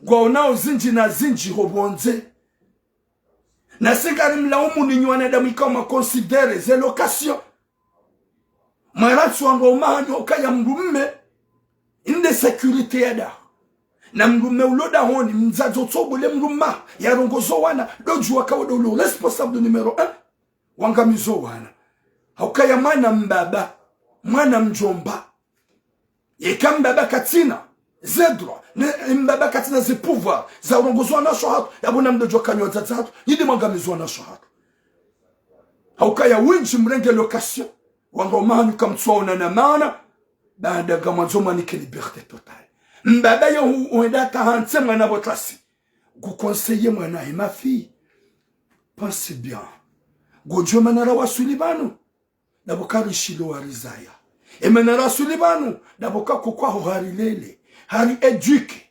Ngwaonao zindji na zindji ho pvondze. Nasi ngari mlaumu ninyi wanadamu ikao mwa considérer ze location. Mwaratsu wandru waume hanyu ukaya mndru mme, inde sécurité ya daho. Na mndru mme ulo dahoni, mdzadze utsobole mndru mme, yarongozo wana, ndo djuwa kawe ndo ulo responsable numéro un. Wangamizo wana. Haukaya mwana mbaba, mwana mdjomba. Yeka mbaba katsina ze droit, ne mbaba katsina ze pouvoir, za urongozo wanasho hatru, yapvo namdodjo kanyo wadzadze hatru, nyi nde mwangamizo wanasho hatru. Hauka ya wendji mrenge location. Wanga umahanyu kamtsuwaona na maana. Baanda ngamwandzo mwanike liberté totale. Mbaba yo hu-, huenda hata hantse mwana pvo classe. Ngu conseiller mwana he ma fille. Pense bien. Ngodjo mana rawaswili pvanu. Ndapvo karishilo warizaya. E mana rawaswili pvanu. Ndapvo kako kwaho harilele. Hari éduqué.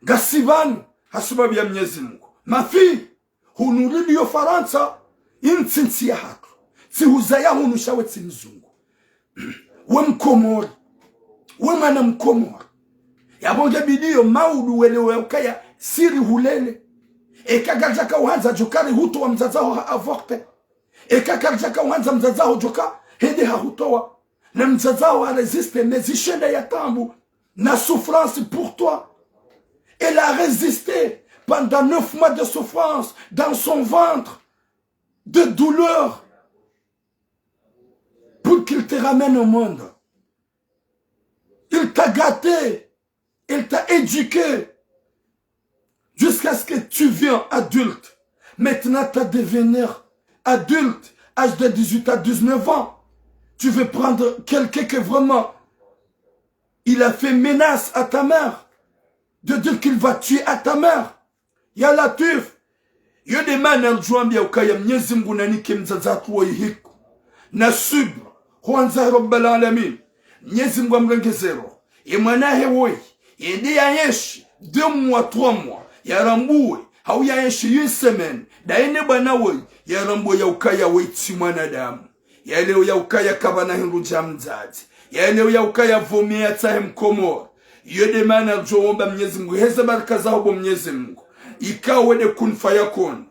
Ngasi pvanu, ha sababu ya Mnyezi Mungu. Ma fille, hunu riliyo Farantsa, intsi ntsi yahatru. Tsi huzaya hunu sha we tsi mzungu. We Mkomori. We mwana Mkomori. Yapvo nge bidiyo maudu welewe ukaya siri hulele. Eka karidjaka uhandza djo kari hutowa mdzadze waho ha avorté. Eka karidjaka uhandza mdzadze waho djo ka hende hahutowa. Na mdzadze waho ha résisté, mais ishenda ya taabu. Na souffrance pour toi. Elle a résisté pendant neuf mois de souffrance dans son ventre, de douleur, pour qu'il te ramène au monde. Il t'a gâté, il t'a éduqué, jusqu'à ce que tu viens adulte. Maintenant, tu vas devenir adulte, âge de dix-huit à dix-neuf ans. Tu veux prendre quelqu'un que vraiment, il a fait menace à ta mère, de dire qu'il va tuer à ta mère. Ya Latwif, yo nde mana ridjo wambia ukaya Mnyezi Mungu nanike mdzadze hatru woyi hikima na subra, hwandza Rabbal Alamin. Mnyezi Mungu amrengeze roho ye mwana hahe woyi, yende yayenshi deux mois, trois mois, yarambuwe, hau yayenshi une semaine, daye ne bwana woyi, yarambuwe ya ukaya woyi tsi mwanadamu. Yaelewe ya ukaya kapvana hindru dja mdzadze. Yaelewe ya ukaya pvo miye yatsahe Mkomori. Yo nde mana ridjo womba Mnyezi Mungu, heze baraka zaho bo Mnyezi Mungu. Ikao we nde kun fayakun.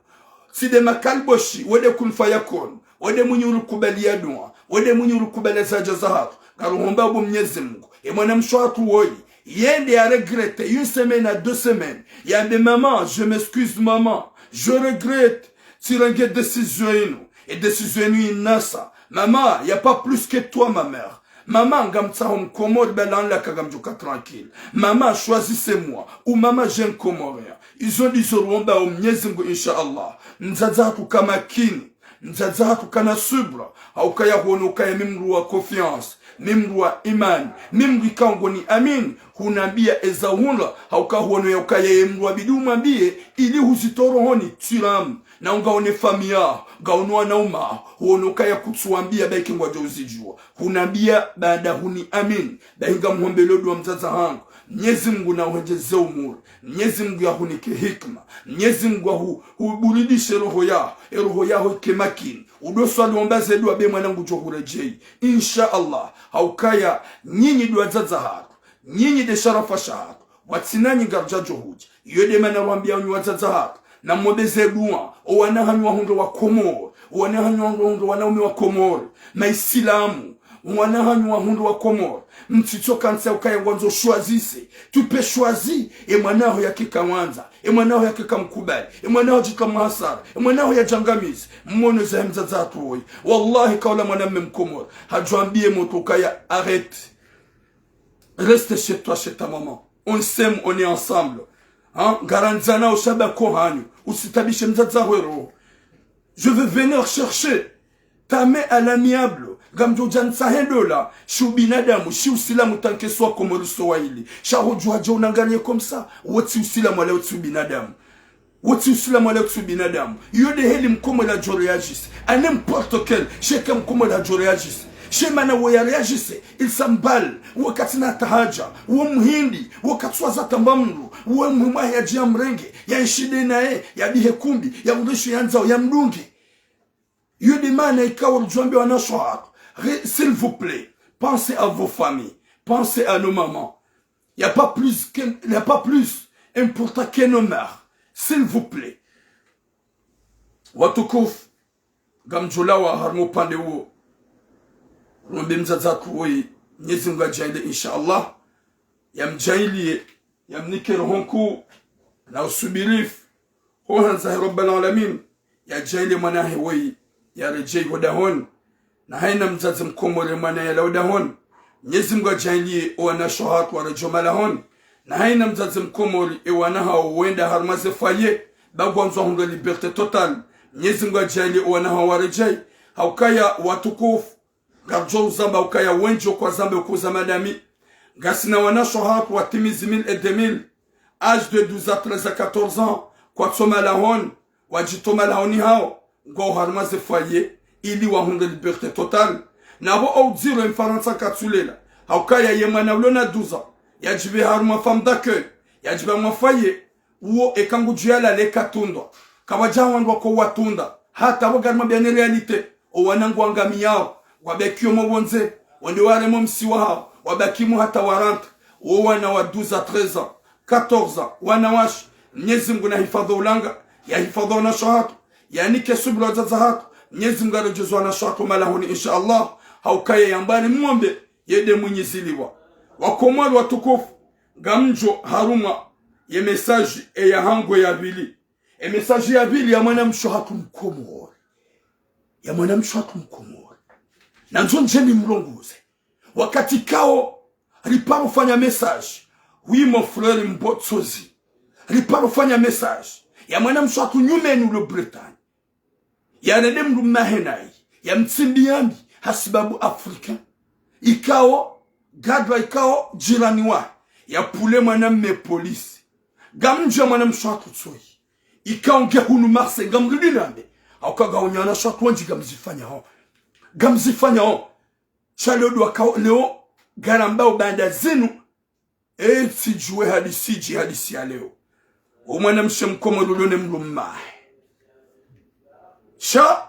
Tsi nde makaliboshi, we nde kun fayakun. We nde mwinyi urikubaliya dua. We nde mwinyi urikubaliya zadja zahatru. Ngaruhomba bo Mnyezi Mungu. E mwanamshe hatru woyi. Yende ya regretter, une semaine à deux semaines. Yambe maman, je m'excuse maman. Je regrette. Tsirenge décision inu. E décision inu inasa. Maman, y a pas plus que toi, ma mère. Maman, ngamtsaho Mkomori, bala nlaka ngamdjoka tranquille. Maman, choisissez-moi. Ou maman, j'ai un Comorien. Izo ndizo ruomba o Mnyezi Mungu, insha Allah. Mdzadze hatru ka makini. Mdzadze hatru kana subra. Hauka ya huono ukaya mi mdru wa confiance. Mi mdru wa imani. Mi mdru ikao ngoni amini. Hunambia eza hundra. Hauka huono ya ukaya ye mdru wabidi umwambie. Ili huzitowa rohoni tsi ramu. Na ungaone famiyi yaho, ngaone wananya waho, huono ukaya kutsuwambia baike ngwadjo uzidjuwa. Hunambia baada huni amini, bahi ngamhombelo dua mdzadze hangu. Mnyezi Mungu na uhwendjeze umuri. Mnyezi Mungu yahunike hikima. Mnyezi Mungu yahu-, huburidishe roho yaho, e roho yaho ike makini. Udo swali womba ze dua be mwanangu djo huredjeyi. Insha Allah, haukaya, nyinyi ndo wadzadze hatru. Nyinyi nde sharafa shahatru. Pvwatsina nyi ngaridjadjo hudja. Iyo nde mana rwambia nyi wadzadze hatru. Na mwombe ze dua. O wana hanyu wahundre wa Komori. O wana hanyu wahundre wanaume wa Komori. Maisilamu. O wana hanyu wahundre wa Komori. Mtsitsoka ntsi ukaya ngwandzo choisir. Tu peux choisir. E mwana haho yake kawandza. E mwana haho yake kamkubali. E mwana haho djika mhasara. E mwana haho yadjangamize. Mmono zahe mdzadze hatru woyi. Wallahi kaula mwanamme Mkomori. Hadjwambie motro ukaya arrête. Reste chez toi, chez ta maman. On s'aime, on est ensemble. Hein? Ngarandzana o shaba ko hanyu. Usitabishe mdzadze haho roho. Je vais venir chercher ta main à l'amiable. Ngamdjo udja ntsahe ndola. Shi ubinadamu, shi usilamu tanke swa Komori swa waili. Sha hodjuwa dja unangalie comme ça. Wo tsi usilamu wala wo tsi ubinadamu. Wo tsi usilamu wala wo tsi ubinadamu. Iyo nde heli Mkomori yadjo réagir. À n'importe quel, sheka Mkomori yadjo réagir. She mana wo ya réagir, il s'emballe. Wo katsina tahadja. Wo muhindi. Wo katsuwaza tamba mdru. Wo muhimwa yadji ya mrenge. Ya nshinde naye. Ya bihe kumbi. Ya ureshi ya ndzao. Ya mdungi. Iyo nde mana ikao ridjwambia wanashe hatru. Re-, s'il vous plaît, pensez à vos familles. Pensez à nos mamans. Y a pas plus que, y a pas plus important que nos mères. S'il vous plaît. Watukufu, ngamdjolawa harumwa upande uwo. Rombe mdzadze hatru woyi, Mnyezi Mungu yadjaanlie, insha Allah. Yamdjaanlie, yamnike roho nkuu, na usubirifu. Ho handza he Rabbal Alamin, yadjaanlie mwana hahe woyi, yaredjeyi ho dahoni. Na hayina mdzadze Mkomori mwana yalawa dahoni. Mnyezi Mungu yadjaanlie o wanashe hatru waredjeyi ho malahoni. Na hayina mdzadze Mkomori e wana hawo wenda harumwa ze foyer, ba ngwandzo wahundre liberté totale. Mnyezi Mngu yadjaanlie owana hawo waredjei. Haukaya watukufu, ngaridjo uzamba ukaya wendji okwazamba ukuza madami. Ngasina wanashe hatru watimizi mille et deux mille, âge de douze à treize à quatorze ans, kwatso malahoni, wadjitso malahoni hawo, ngwao harumwa ze foyer, ili wahundre liberté totale. Napvo oudziro ye Mfarantsa katsulela, haukaya ye mwana ulo na douze ans, yadjipve harumwa femme d'accueil, yadjipve harumwa foyer, uwo eka ngudjo yalale katundwa. Kapvadja wandru wako watunda. Hata pvo ngarimwambiani réalité. Owana ngwangamiyao. Wabakiyo mo pvondze. Wende waremo msiwa hawo. Wabaki mo hata warantsi. Wo wana wa douze à treize ans, quatorze ans, wanawashe. Mnyezi Mngu nahifadhwi ulanga. Yahifadhwi wanashe hatru. Yanike subira wadzadze hatru. Mnyezi Mngu yaredjeze wanashe hatru malahoni, insha Allah. Haukaya yambwani mwombe, yende mwinyiziliwa. Wakomori watukufu, ngamdjo harumwa ye message eya hangu ya pvili. E message ya pvili ya mwanamshe hatru Mkomori. Ya mwanamshe hatru Mkomori. Nandzo ndje nimlongoze. Wakati kao riparo fanya message, oui, mon frère Mbotsozi, riparo fanya message ya mwanamshe hatru nyumeni ulo Bretagne. Yarende mdrume wahe nayi, yamtsimbiya mbi, hasibabu Africain. Ikao, gadra ikao, jirani wahe, yapvule mwanamme polisi. Ngamdjo ya mwanamshe hatru tsoyi. Ikao nge hunu Marseille, ngamridi nambe. Hauka ngaonao wanashe hatru wendji ngamzifanyao. Ngamzifanyao. Sha leo ndo wakao, leo, ngarambao baanda zinu, e, tsidjuwe hadisi dji hadisi ya leo. O mwanamshe Mkomori ulo ne mdrume wahe. Sha,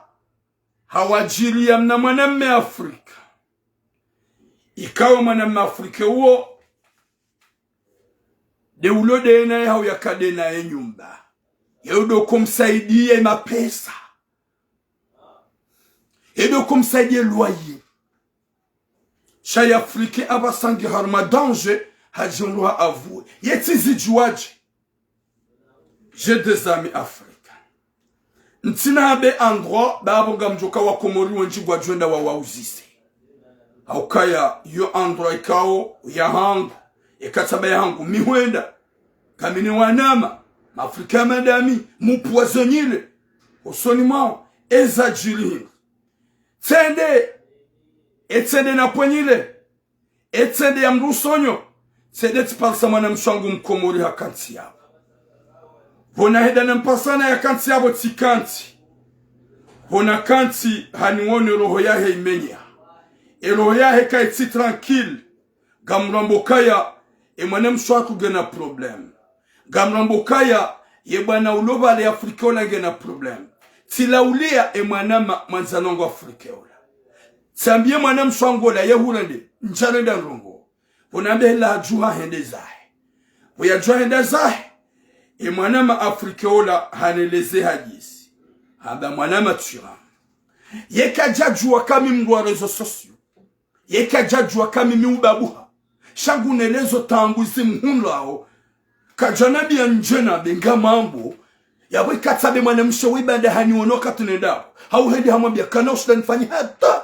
hawadjiliya mna mwanamme Afrika. Ikao mwanamme Afrika uwo, nde ulo nde naye hau yaka nde naye nyumba. Ye udo komsaidiya mapesa. Ye udo komsaidiya loyer. Sha ye Africain apvasa nge harumwa danger, hadjiondoha apvuwe. Ye tsizidjuwadje. J'ai des amis africains. Ntsina be endroit, ba pvo ngamdjoka wakomori wendji ngwadjwenda wawauzise. Haukaya, yo endroit ikao ya hangu, eka tsaba ya hangu, mi hwenda. Kamine wanama, mafrika ya madami, mupvwazonyile. Osoni mwawo, eza djiri hindri. Tsende, e tsende napvwenyile. E tsende ya mdru usonyo, tsende tsiparisa mwanamshe wangu Mkomori hakantsi yapvo. Pvo nahenda namparisa na yakantsi yapvo tsikantsi. Pvo nakantsi haniwono roho yahe imenyeha. E roho yahe kayitsi tranquille. Ngamrambao ukaya, e mwanamshe hatru ngena problème. Ngamrambao ukaya, ye bwana ulo pvale Afrika ola ngena problème. Tsilauliya e mwanama mwandzani wangu Afrika ola. Tsambiye mwanamshe wangu ola ye hurende, ndjarenda ndrongo. Pvo nambe hela hadjuha hende zahe. Pvo yadjuha henda zahe, e mwanama Afrika ola haneleze hadisi. Hamba mwanama tsira. Ye kadjadjuwa kami mdru wa réseaux sociaux. Ye kadjadjuwa kami mi ubabuha. Sha ngunelezo taabu zimhundrao. Kadjanambiya ndje nambe ngamambo. Yapvo ikatsabe mwanamshe we baanda haniwono wakati nendao. Hau hende hamwambiya kana ushinda nifanye hata.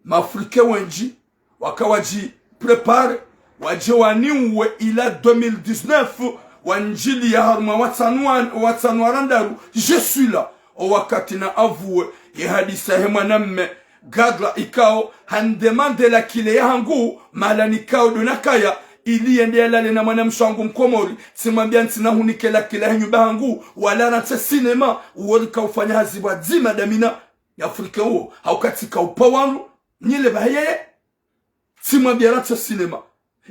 Mafrika wendji, waka wadji préparer, wadje waniuwe ila deux mille dix-neuf, wandjiliya harumwa watsanu wa, watsanu wa randaru, je suis là. O wakati na apvuwe, ye hadisi yahe mwanamme, gadra ikao, handemande la clé ya hangu, mahala nikao ndo nakaya, ili yende yalale na mwanamshe wangu Mkomori, tsimwambiya ntsina hunike la clé yahe nyumba hangu, wala rantse cinéma, uwo rika ufanya hazi pvwadzima damina, ya Afrika uwo, hauka tsika upva wanu, nyile pvahe yeye. Tsimwambiya rantse cinéma.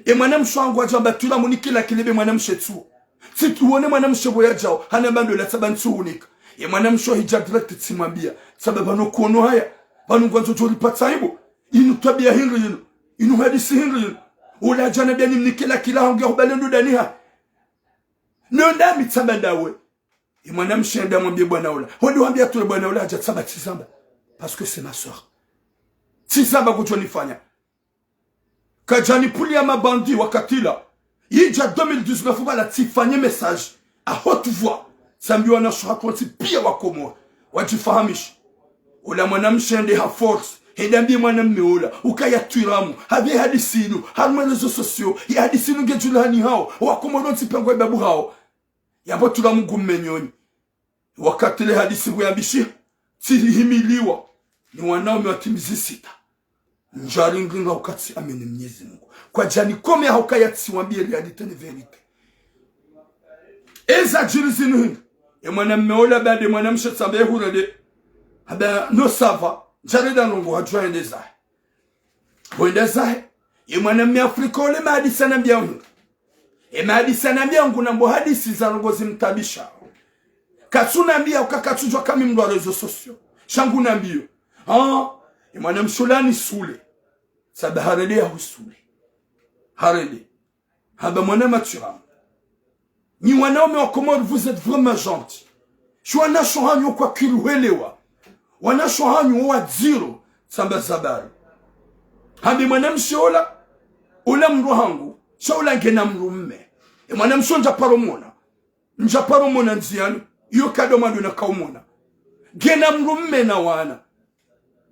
E mwanamshe wangu hadja hamba tsira munike la clé be mwanamshe tsuwo. Tsitsuwone mwanamshe pvo yadjao, hanamba ndo la tsaba ntsuhunika. E mwanamshe hidja direct tsimwambiya. Tsaba pvanu kono haya, pvanu ngwandzo djori patsa ibo. Inu twabiya hindri yinu. Inu hadisi hindri yinu. Ola hadja nambiya nimnike la clé hangu ya hubale ndo daniha. No ndami tsaba ndawe. E mwanamshe hende hamwambiye bwana ola. Hwende wambiya tsure bwana ola hadja tsaba tsizamba. Parce que c'est ma sœur. Tsizamba kudjonifanya. Kadjanipvuliya mabandi wakati la. Yidja deux mille dix-neuf pvala tsifanye message. À haute voix. Tsambiye wanashe hatru wontsi piya wakomori. Wadjifahamishe. Ola mwanamshe hende ha force. Hende hambiye mwanamme ola. Ukaya tsiramu. Hambiye hadisi inu. Harumwa réseaux sociaux. Ye hadisi inu ngedjulihani hawo. Wakomori wontsi piya ngwaibabuhao. Yapvo tsiramu ngumme nyonyi. Wakati le hadisi pvo yambishiha, tsihimiliwa ni wanaume watimizi sita. Ndjaringi nga ukatsi amini Mnyezi Mungu. Kwadjani kome hauka yatsiwambie réalité ni vérité. Eza djiri zinu hindri. E mwanamme ola baada e mwanamshe tsamba ehurende. Hamba no ça va. Ndjarenda ndrongo hadjwa hende zahe. Hwenda zahe. E mwanamme Afrika ole mahadisi anambia hindri. E mahadisi anambia ngu nambo hadisi za ndrongo zimtabisha. Katsunambia uka katsudjua kami mndru wa réseaux sociaux. Sha ngu nambio. Ha, e mwanamshe ola ni sule. Tsamba harende ya husule. Harende. Hamba mwana maturamu. Nyi wanaume wa Komori, vous êtes vraiment gentils. Sho wanasho hanyu kwa kiruhelewa. Wanasho hanyu wa dziro. Tsamba zabari. Hambi mwanamshe ola, ola mndru hangu, sha ola ngena mndrumme. E mwanamshe ndjaparo mwona. Ndjaparo mwona ndziani, iyo kado mado nakaumwona. Ngena mndrumme na wana.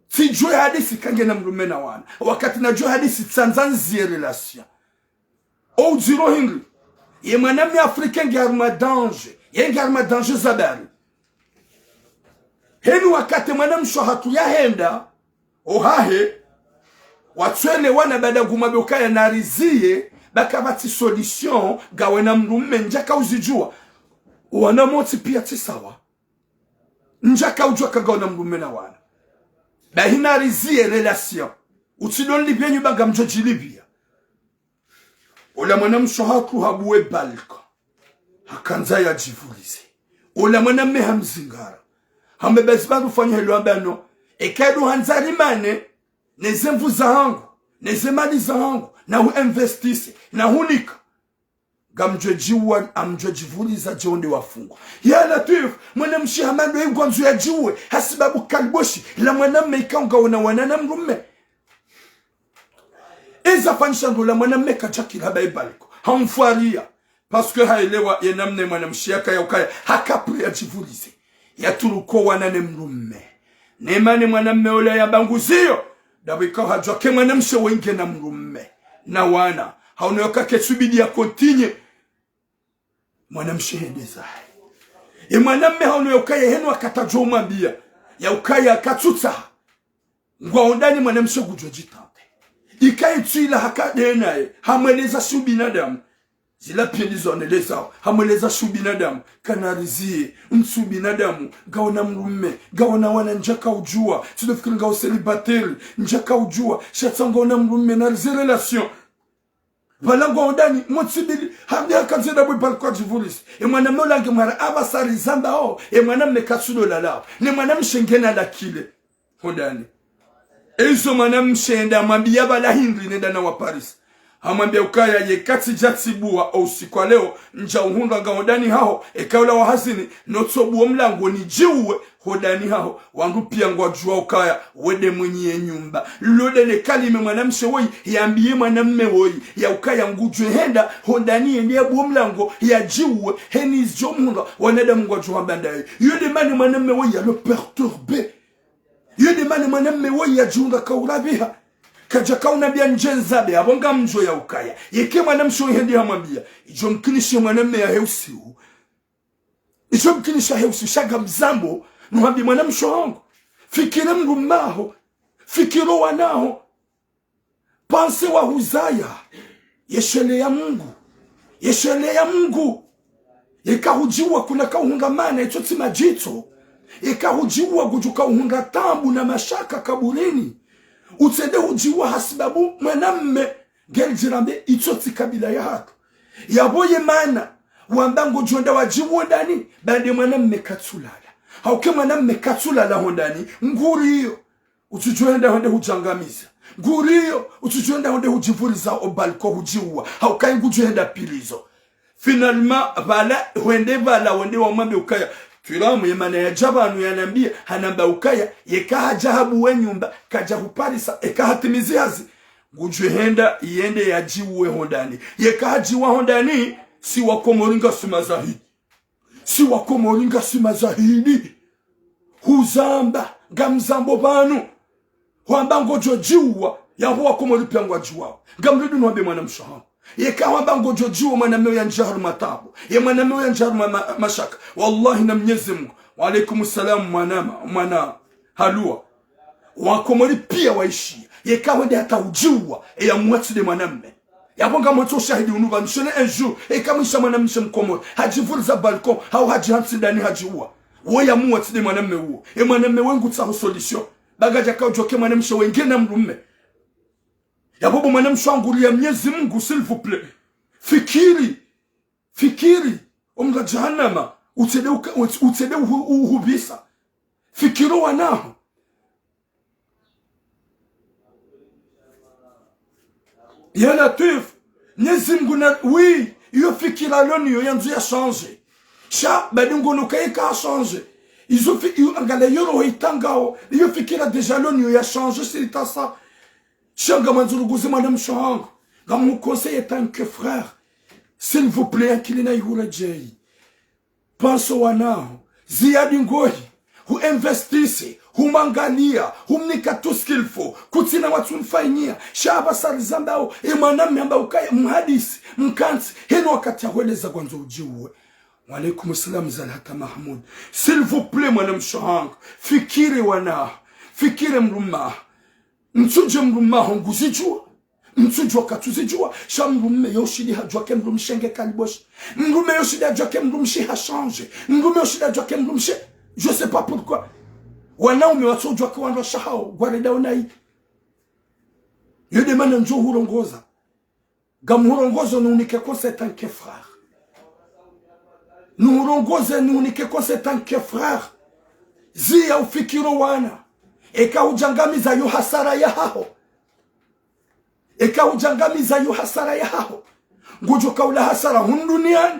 Tsidjue hadisi ka ngena mndrumme na wana. Wakati nadjue hadisi tsandza nzie relation. Ou dziro hindri. Ye mwanamme Afrika nge harumwa danger. Ye nge harumwa danger zabari. Heni wakati mwanamshe hatru yahenda ohahe, watsuelewana baada ngumwambia ukaya narizie, ba kapvatsi solution, ngawena mndrumme ndjaka uzidjua. Wana motsi pia tsi sawa. Ndjaka udjua ka ngawena mndrumme na wana. Bahi narizie relation. Utsidjo nilipvia nyumba ngamdjo djilipvia. Ola mwanamshe hatru habuwe balcon. Hakandza yadjivulize. Ola mwanamme hamzingara. Hamba basi ba rufanye helo hamba no. Eka ndo handza rimane, neze nvu zahangu, neze mali zahangu, na hu investise, na hunika. Ngamdjo djiwa, ngamdjo djivuliza djo nde wafungwa. Ya Latwif, mwanamshe hamba ndo ye ngwandzo yadjiwe, hasibabu kaliboshi, la mwanamme ikao ngawona wana na mndrumme. Eza fanyisha ndo la mwanamme kadjakiri hamba e balcon. Hamfwaria. Parce que haelewa ye namna mwanamshe yakaya ukaya. Haka prêt yadjivulize. Yatruke wana ne mndrumme. Nema ne mwanamme ola yamba ngu ziyo. Ndapvo ikao hadjua ke mwanamshe wo ngena mndrumme. Na wana. Haono yoka ketsubidi ya continuer. Mwanamshe hende zahe. E mwanamme haono yaukaya heni wakati adjo umwambia. Yaukaya katsutsaha. Ngwao ndani mwanamshe ngudjo djitante. Ikaye tswila haka ndenaye. Hamweleza shi ubinadamu. Zila pia ndizo anelezao. Hamweleza shi ubinadamu. Kanarizie. Ntsu ubinadamu. Ngawona mndrumme. Ngawona wana ndjaka udjua. Tsidjofikiri ngao célibataire. Ndjaka udjua. Sha tsa ngawona mndrumme narizie relation. Pvala ngwao ndani, motsi mbili, hambi hakandze ndapvo e balcon adjivulize. E mwanamme ola nge mwara apvasa rizambao, e mwanamme katsudo lalao. Ne mwanamshe ngena la clé. Ho ndani. Ezo mwanamshe hende hamwambia pvala hindri nenda na wa Paris. Hamwambia ukaya ye katsidja tsibua o usiku wa leo, ndja uhundra ngao ndani haho, eka ola wa hazini, notsobuo mlango nidjiue, ho ndani haho, wandru pia ngwadjua ukaya, we nde mwenye ye nyumba. Lo ndele kalima mwanamshe woyi, yambie mwanamme woyi, yaukaya ngudjo henda, ho ndani yende yabuo mlango, yadjiue, heni zidjo mhundra, wanadamu ngwadjo hamba ndaye. Yo nde mana mwanamme woyi yalo perturbé. Yo nde mana mwanamme woyi yadjihundra kaurapviha. Kadjaka unambia ndje nzambe, apvo ngamdjo yaukaya. Yeke mwanamshe woyi hendi hamwambia. Idjo mkinishe mwanamme yahe usiu. Isho mkinisha he usiu sha ngamzambo, nuhambi mwanamshe wangu. Fikiri mndrumme waho. Fikiri wana waho. Panse wahuzaya. Ye shele ya Mungu. Ye shele ya Mungu. Yeka hudjiua kuna kauhundra mana, itso tsi madjitso. Yeka hudjiua ngudjo kauhundra taabu na mashaka kaburini. Utsende hudjiua hasibabu mwanamme. Ngeli djirambe itso tsi kabila yahatru. Yapvo ye mana, wamba ngodjo enda wadjiue ndani, ba nde mwanamme katsulala. Hauke mwanamme katsulala ho ndani, nguriyo. Utsudjo enda hwende hudjangamiza. Nguriyo, utsudjo enda hwende hudjivuliza o balcon hudjiua. Hauka ngudjo enda prison. Finalement, pvala, hwende pvala, hwende wamwambe ukaya. Twiramu ye mana yadja pvanu yanambia, hanamba ukaya, yeka hadja habuwe nyumba, kadja huparisa, eka hatimizi hazi. Ngudjo henda, yende yadjiue ho ndani. Yeka hadjiua ho ndani, si wa Komori ngasi mazahidi. Si wa Komori ngasi mazahidi. Huzamba, ngamzambo pvanu. Hwamba ngodjo djiua, yapvo wa Komori pia ngwadjiuao. Ngamridu nuhambe mwanamshe hangu. Yeka hwamba ngodjo djiua mwanamme yandjia harumwa taabu. Ye mwanamme yandjia harumwa ma-, mashaka. Wallahi na Mnyezi Mungu. Wa alaikum salam, mwanama, mwana Halua. Wakomori pia waishia. Yeka wende hata udjiua, eya muwa tsi nde mwanamme. Yapvo ngamwatso ushahidi unu pvanu shene un jour, eka mwisha mwanamshe mkomori hadjivuriza balcon, hau hadjihantsi ndani hadjiua. Wo ya muwa tsi nde mwanamme uwo. E mwanamme we ngutsaho solution. Ba ngadjaka udjuwa ke mwanamshe wenge na mdrumme. Yapvo bo mwanamshe wangu ria Mnyezi Mungu, s'il vous plaît. Fikiri. Fikiri. Omra jahannama. Utsende uka-, uts-, utsende uhu-, uhubisa. Fikiri wanaho. Ya Latwif. Mnyezi Mungu na, oui, iyo fikira lo nayo yandzo ya changer. Sha, badi ngono kayeka ya changer. Izo fi-, iyo angala yo roho itrangao, iyo fikira déjà lo nayo ya changer, si tasa. Sha ngamwandzo urongoze mwanamshe hangu. Ngamu conseiller tant que frère. S'il vous plaît, akili na ihura djei. Panso wanaho, ziyadi ngohi, hu investisse, humwangalia, humnika tout ce qu'il faut, kutsina watsu mfanyia, sha apvasa rizambao, e mwanamme amba ukaya, mhadisi, mkantsi, heno wakati ya hweleza kwandzo udjiue. Wa alaikum salam, Zalhata Mahmoud. S'il vous plaît, mwanamshe hangu, fikiri wanaho, fikiri mdrumme. Mtsudje mdrumme aho nguzidjuwa. Mtsudjuwa katsuzidjuwa. Sha mdrumme yo shidi hadjuwa ke mdrumshe nge kaliboshe. Mdrumme yo shidi hadjuwa ke mdrumshe ha change. Mdrumme yo shidi hadjuwa ke mdrumshe. Je sais pas pourquoi. Wanaume watsodjuwa ke wandru washe hao. Gwareda onayi. Yo nde mana ndjo hurongoza. Ngamuhurongozo nihunike conseil tant que frère. Nihurongoze nihunike conseil tant que frère. Ziya ufikiri wana. Eka hudjangamiza yo hasara yahaho. Eka hudjangamiza yo hasara yahaho. Ngodjo ka ula hasara hunu duniani.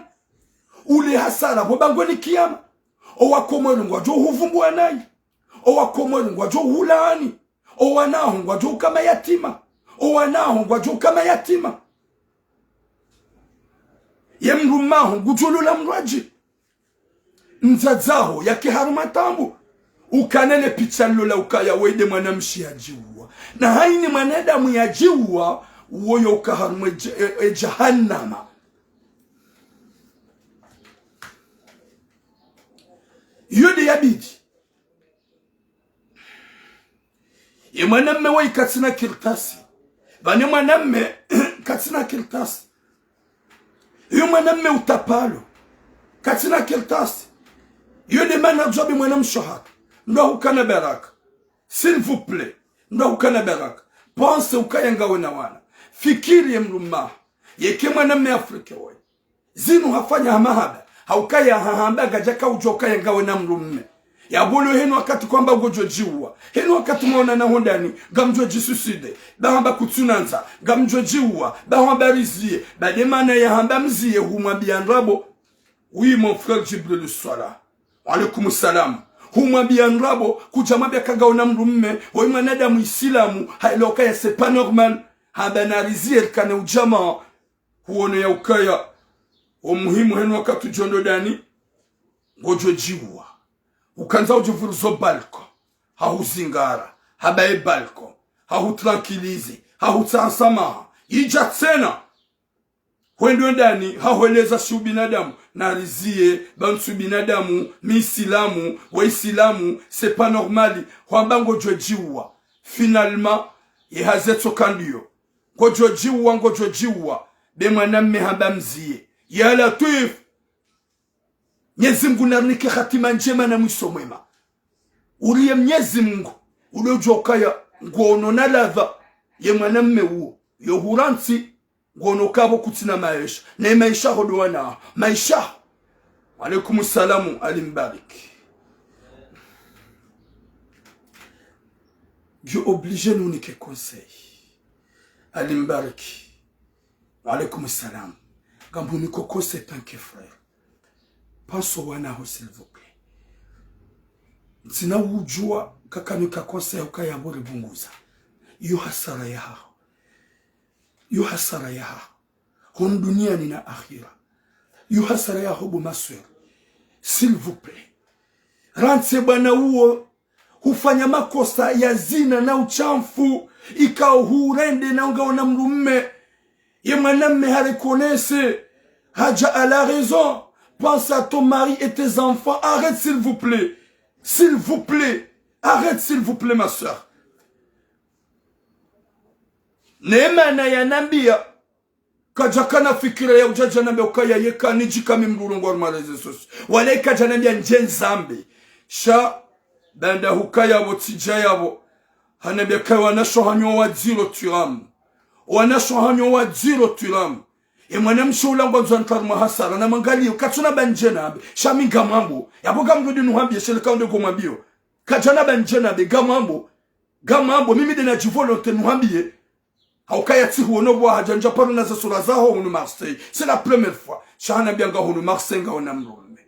Ule hasara pvo bangweni kiyama. Owakomori ngwadjo huvumbuwa nayi. Owakomori ngwadjo hulaani. Owanaho ngwadjo uka mayatima. Owanaho ngwadjo uka mayatima. Ye mdrumme aho ngudjo lola mdrwadji. Mdzadze aho yake harumwa taabu. Ukana le picha lola ukaya we nde mwanamshe yadjiua. Na haini mwanadamu yadjiua, woyo uka harumwa e ja-, e, e jahannama. Iyo nde yabidi. Ye mwanamme woyi katsina kartasi. Pvanu mwanamme katsina kartasi. Iyo mwanamme utapalo. Katsina kartasi. Iyo nde mana djwabi mwanamshe hatru. Ndo hukana baraka. S'il vous plaît. Ndo hukana baraka. Pense ukaya ngawe na wana. Fikiri ye mdrumme. Yeke mwanamme Afrika woyi. Zinu hafanya ha mahaba. Haukaya hahamba ngadjaka udjuwa ukaya ngawe na mdrumme. Yapvo lo heno wakati kwamba ngodjo djiua. Heno wakati mwaonana hondani, ngamdjo djisuicide. Ba hamba kutsunandza, ngamdjo djiua. Ba hamba riziye. Ba nde mana yahamba mziye humwambiya ndrabo. Oui, mon frère Djibril Swala. Wa alaikum salam. Humwambiya ndrabo, kudja mwambiya ka ngawe na mdrumme, woyi mwanadamu Isilamu, haelewa ukaya c'est pas normal. Hamba nariziye rikane udjamaa. Huono ya ukaya, o muhimu heno wakati udjo ndo dani, ngodjo djiua. Ukandza udjivurizo balcon, hahuzingara, hamba ye balcon, hahutranquilliser, hahutsaha nsamaha, idja tsena. Hwendo ndani, hahweleza shi ubinadamu, nariziye, ba ntsu binadamu, mi Isilamu, we Isilamu, c'est pas normal, hwamba ngodjo djiua. Finalement, ye haze tsoka ndiyo. Ngodjo djiua, ngodjo djiua. Be mwanamme hamba mziye. Ya Latwif. Mnyezi Mungu narinike hatima ndjema na mwiso mwema. Uriye Mnyezi Mungu. Ulo djo kaya ngono na ladha. Ye mwanamme uwo. Yo hurantsi. Ngono kapvo kutsina maesha. Ne maesha ho ndo wana. Maesha ho. Wa alaikum salam, Ali Mbarik. Djo obligé nihunike conseil. Ali Mbarik. Wa alaikum salam. Ngamhuniko conseil tant que frère. Panso wanaho, s'il vous plaît. Ntsina udjuwa kakanika conseil ukaya bure bunguza. Yo hasara yahaho. Yo hasara yahaho. Hunu duniani na akhira. Yo hasara yaho bo ma sœurs. S'il vous plaît. Rantsi bwana uwo hufanya makosa ya zina na ushamfu, ikao hurende na ungawe na mdrumme. Ye mwanamme hareconnaître, hadja à la raison. Pense à ton mari et tes enfants. Arrête, s'il vous plaît. S'il vous plaît. Arrête, s'il vous plaît, ma sœur. Neema na yanambia. Kadjakana fikira ya udjadja nambe ukaya yeka nidjika mi mdru ulongwa harumwa réseaux sociaux. Wala kadjanambia ndje nzambe. Sha, baanda hukaya pvo tsidja yapvo. Hanambia kaya wanasho hanyu wadziro twilamu. Wanasho hanyu wadziro twilamu. E mwanamshe ula ngwandzo antrarumwa hasara na mangaliyo. Katsuna ba ndje nambe. Sha mi ngamwambo. Yapvo ngamrudi nuhambie, sheleka unde ngomwambio. Kadjana ba ndje nambe, ngamwambo. Ngamwambo, mimi nde nadji volonté nuhambie. Haukaya tsihuono pvwa hadja ndja paro na ze sura zaho hunu Marseille. C'est la première fois. Sha hanambia nga hunu Marseille ngaona mdrume.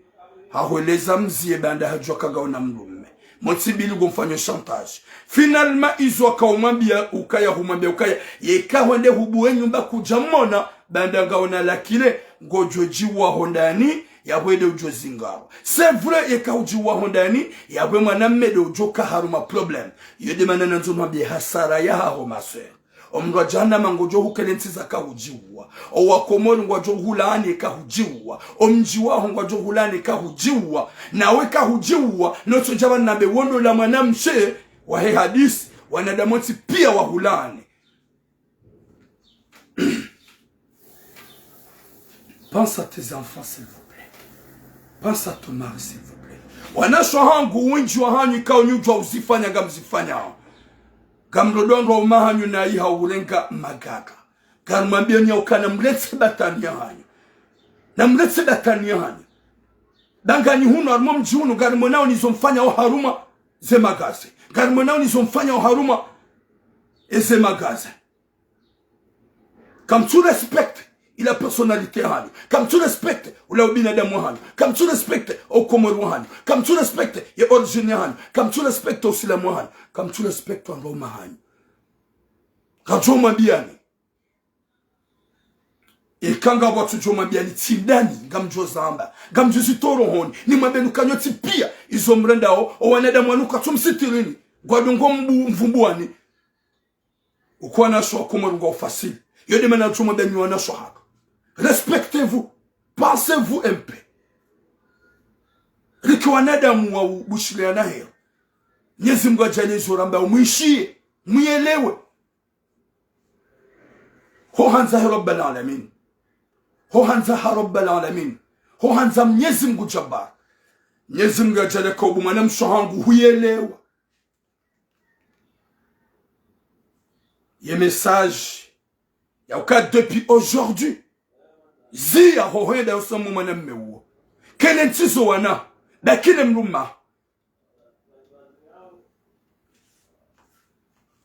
Hahweleza mzie baanda hadjua ka ngaona mdrume. Montsi mbili ngomfanyo chantage. Finalement, izo akaumwambia ukaya humwambia ukaya. Yeka hwende hubuwe nyumba kudjamona. Baanda ngaona la clé. Ngodjo djiuwa hondani. Yapvo ede udjo zingaro. C'est vrai, yeka hudjiuwa hondani. Yapvo mwanamme de udjo ka harumwa problème. Yo de mana nandzo mwambie hasara yahaho, ma sœur. Omdru wa djahannama ngodjo hukelentsiza kahudjiuwa. Owakomori ngwadjo hulaani kahudjiuwa. Omdji waho ngwadjo hulaani kahudjiuwa. Nawe kahudjiuwa, notso djaba nambe wondo la mwanamshe, wahe hadisi, wanadamu wontsi pia wahulaani. Pense à tes enfants, s'il vous plaît. Pense à ton mari, s'il vous plaît. Wanasho hangu, wendji wahanyu ikao nyudjua uzifanya ngamzifanyao. Ngamrodondo wa umahanyu na iha urenga magaka. Ngarumwambia ni ukana mretse batani yahanyu. Na mretse batani yahanyu. Dangani hunu, harumwa mdji hunu, ngarimonao nizo mfanyao harumwa ze magaze. Ngarimonao nizo mfanyao harumwa eze magaze. Kamtsu respecte ila personnalité hanyu. Kamtsu respecte ula ubinadamu hanyu. Kamtsu respecte ukomori hanyu. Kamtsu respecte ye origine hanyu. Kamtsu respecte usilamu hanyu. Kamtsu respecte wandru wa umahanyu. Ngamdjo mwambiani. Eka ngapvo atsudjo mwambiani tsindani, ngamdjo zamba. Ngamdjo zitoro honi. Nimwambieni ukaya nyontsi pia, izo mrendao, owanadamu wanu katsumsitirini. Ngwadungo mbu-, mvumbuani. Uko wanasho wakomori ngwa ufasili. Yo de mana ntsumwambia nyi wanasho hatru. Respectez-vous. Pensez-vous un peu. Rike wanadamu wa ubushiliana heo. Mnyezi Mngu adjaanlie izo ramba umwishiye. Mwielewe. Ho handza he Rabbal Alamin. Ho handza ha Rabbal Alamin. Ho handza Mnyezi Mngu Jabbar. Mnyezi Mngu adjaanlie ka ubu mwanamshe hangu huyelewa. Ye message ya uka depuis aujourd'hui. Ziya hohenda yosamu mwanamme uwo. Kele ntsizo wana. Bakile mluma.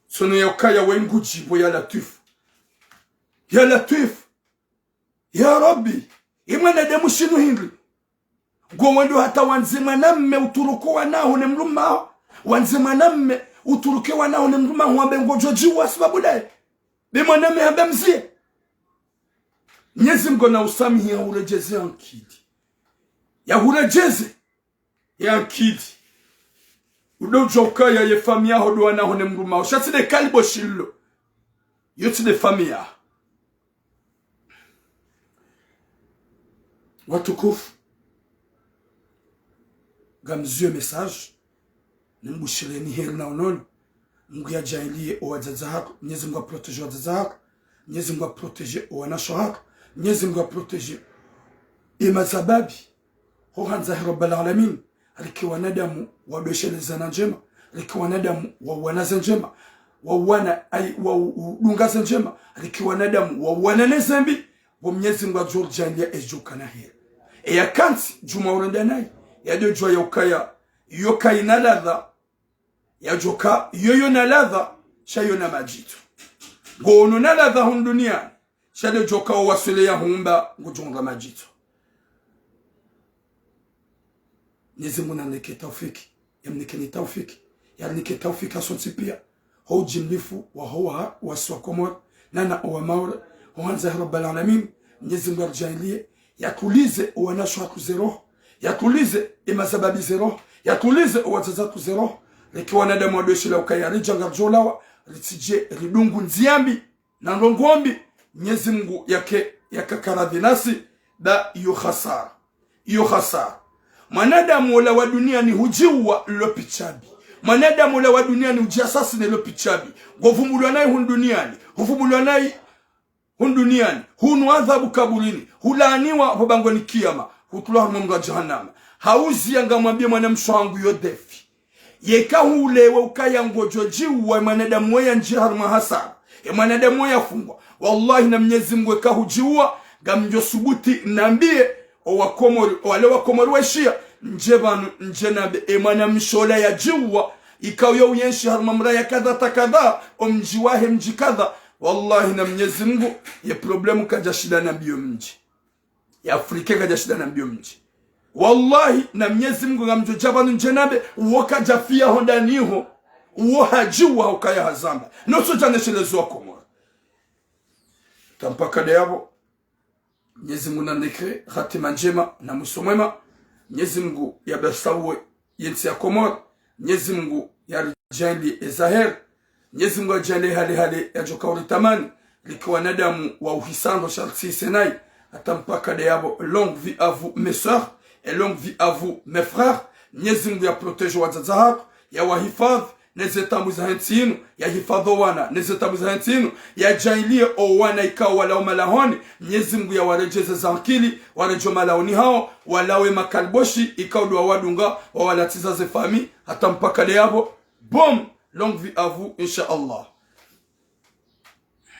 Sono ya ukaya we ngudjibu ya Latwif. Ya Latwif. Ya Rabbi. Imwanadamu shinu hindri. Ngo wendo hata wandze mwanamme uturuke wanaho ne mlumaho. Wandze mwanamme uturuke wanaho ne mlumaho wambe ngodjo djiwa sababu daye. Be mwanamme hamba mzie. Mnyezi Mngu na usamihi ya uredjeze ankili. Ya uredjeze ye ankili. Udo djuwa ukaya ye famiyi yaho ndo wanaho ne mlumaho. Sha tsi de kalibo shilo. Yo tsi de famiyi yaho. Watukufu. Ngamziyo message. Nimbushireni heri na unono. Mngu yadjaanlie owadzadze hatru. Mnyezi Mngu aprotéger owadzadze hatru. Mnyezi Mngu aprotéger owanashe hatru. Mnyezi Mngu aprotéger emazababi. Ho handza he Rabbal Alamin. Rike wanadamu wadweshelezana ndjema. Rike wanadamu wauwana ze ndjema. Wauwana, ai, wa u-, udunga ze ndjema. Rike wanadamu wauwana ne zembi. Bo Mnyezi Mngu adjo ridjaanlia edjo kana heri. Eya kantsi, djuma urenda nayi. Yado djuwa ya ukaya, yo kayina ladha. Yadjoka, yo yona ladha, sha yona madjitso. Ngo ono na ladha hunu duniani, sha de djoka owaswili ya humba, ngudjo hundra madjitso. Mnyezi Mngu nanike taufiki, yamnikeni taufiki, yanike taufiki hasontsi pia. Ho udjimlifu waho wa, wasi wa Komori, nana owa Maore, ho handza he Rabbal Alamin, Mnyezi Mngu aridjaanlie, yatulize owanashe hatru ze roho, yatulize emazababi ze roho, yatulize owadzadze hatru ze roho, rike wanadamu wadweshelea ukaya ridja ngaridjo lawa, ritsidje ridungu ndzia mbi, na ndrongoo mbi, Mnyezi Mngu yake, yakakaradhi nasi, ba yo hasara. Iyo hasara. Mwanadamu ola wa duniani hudjiuwa lo pitsabi. Mwanadamu ola wa duniani hudjiasasine lo pitsabi. Ngovumbulwa nayi hunu duniani. Huvumbulwa nayi hunu duniani. Hunu adhabu kaburini. Hulaaniwa ho bangweni kiyama. Hutulwa harumwa moro wa jahannama. Hauziya ngamwambiye mwanamshe hangu yo defi. Yeka hulewe ukaya ngodjo djiuwa, e mwanadamu we yandjiye harumwa hasara. E mwanadamu we yafungwa. Wallahi na Mnyezi Mungu yeka hudjiuwa, ngamdjo subuti nambiye, o Wakomori, o wale Wakomori waishiya, ndje pvanu, ndje nambe, e mwanamshe ola yadjiuwa, ikao yo uyenshi harumwa mraya kadha ta kadha, o mdji wahe mdji kadha. Wallahi na Mnyezi Mungu, ye problème kadjashinda nambiyo mdji. Ya Afrika kadjashinda nambiyo mdji. Wallahi, na Mnyezi Mungu ngamdjo dja pvanu ndje nambe, uwo kadjafiya ho ndani ho, uwo hadjiuwa hukaya hazamba. Noso djanesheleza Wakomori. Hata mpaka de yapvo, Mnyezi Mungu nanike hatima ndjema na mwiso mwema. Mnyezi Mungu yabarisauwe yentsi ya Komori. Mnyezi Mungu yaridjaanliye e za heri. Mnyezi Mungu yadjaanliye hale hale yadjoka uritamani. Rike wanadamu wa uhisandro sha ritsihise nayi. Hata mpaka de yapvo, longue vie à vous, mes sœurs, et longue vie à vous, mes frères. Mnyezi Mungu yaprotégé wadzadze hatru, yawahifadhwi, neze taabu za hentsi inu, yahifadhwi o wana, neze taabu za hentsi inu, yadjaanliye o wana ikao walawa malahoni, Mnyezi Mungu yawaredjeze ze ankili, waredjee malahoni hawo, walawe makaliboshi, ikao ndo wawadunga, wawalatiza ze famille, hata mpaka de yapvo, bom, longue vie à vous, insha Allah.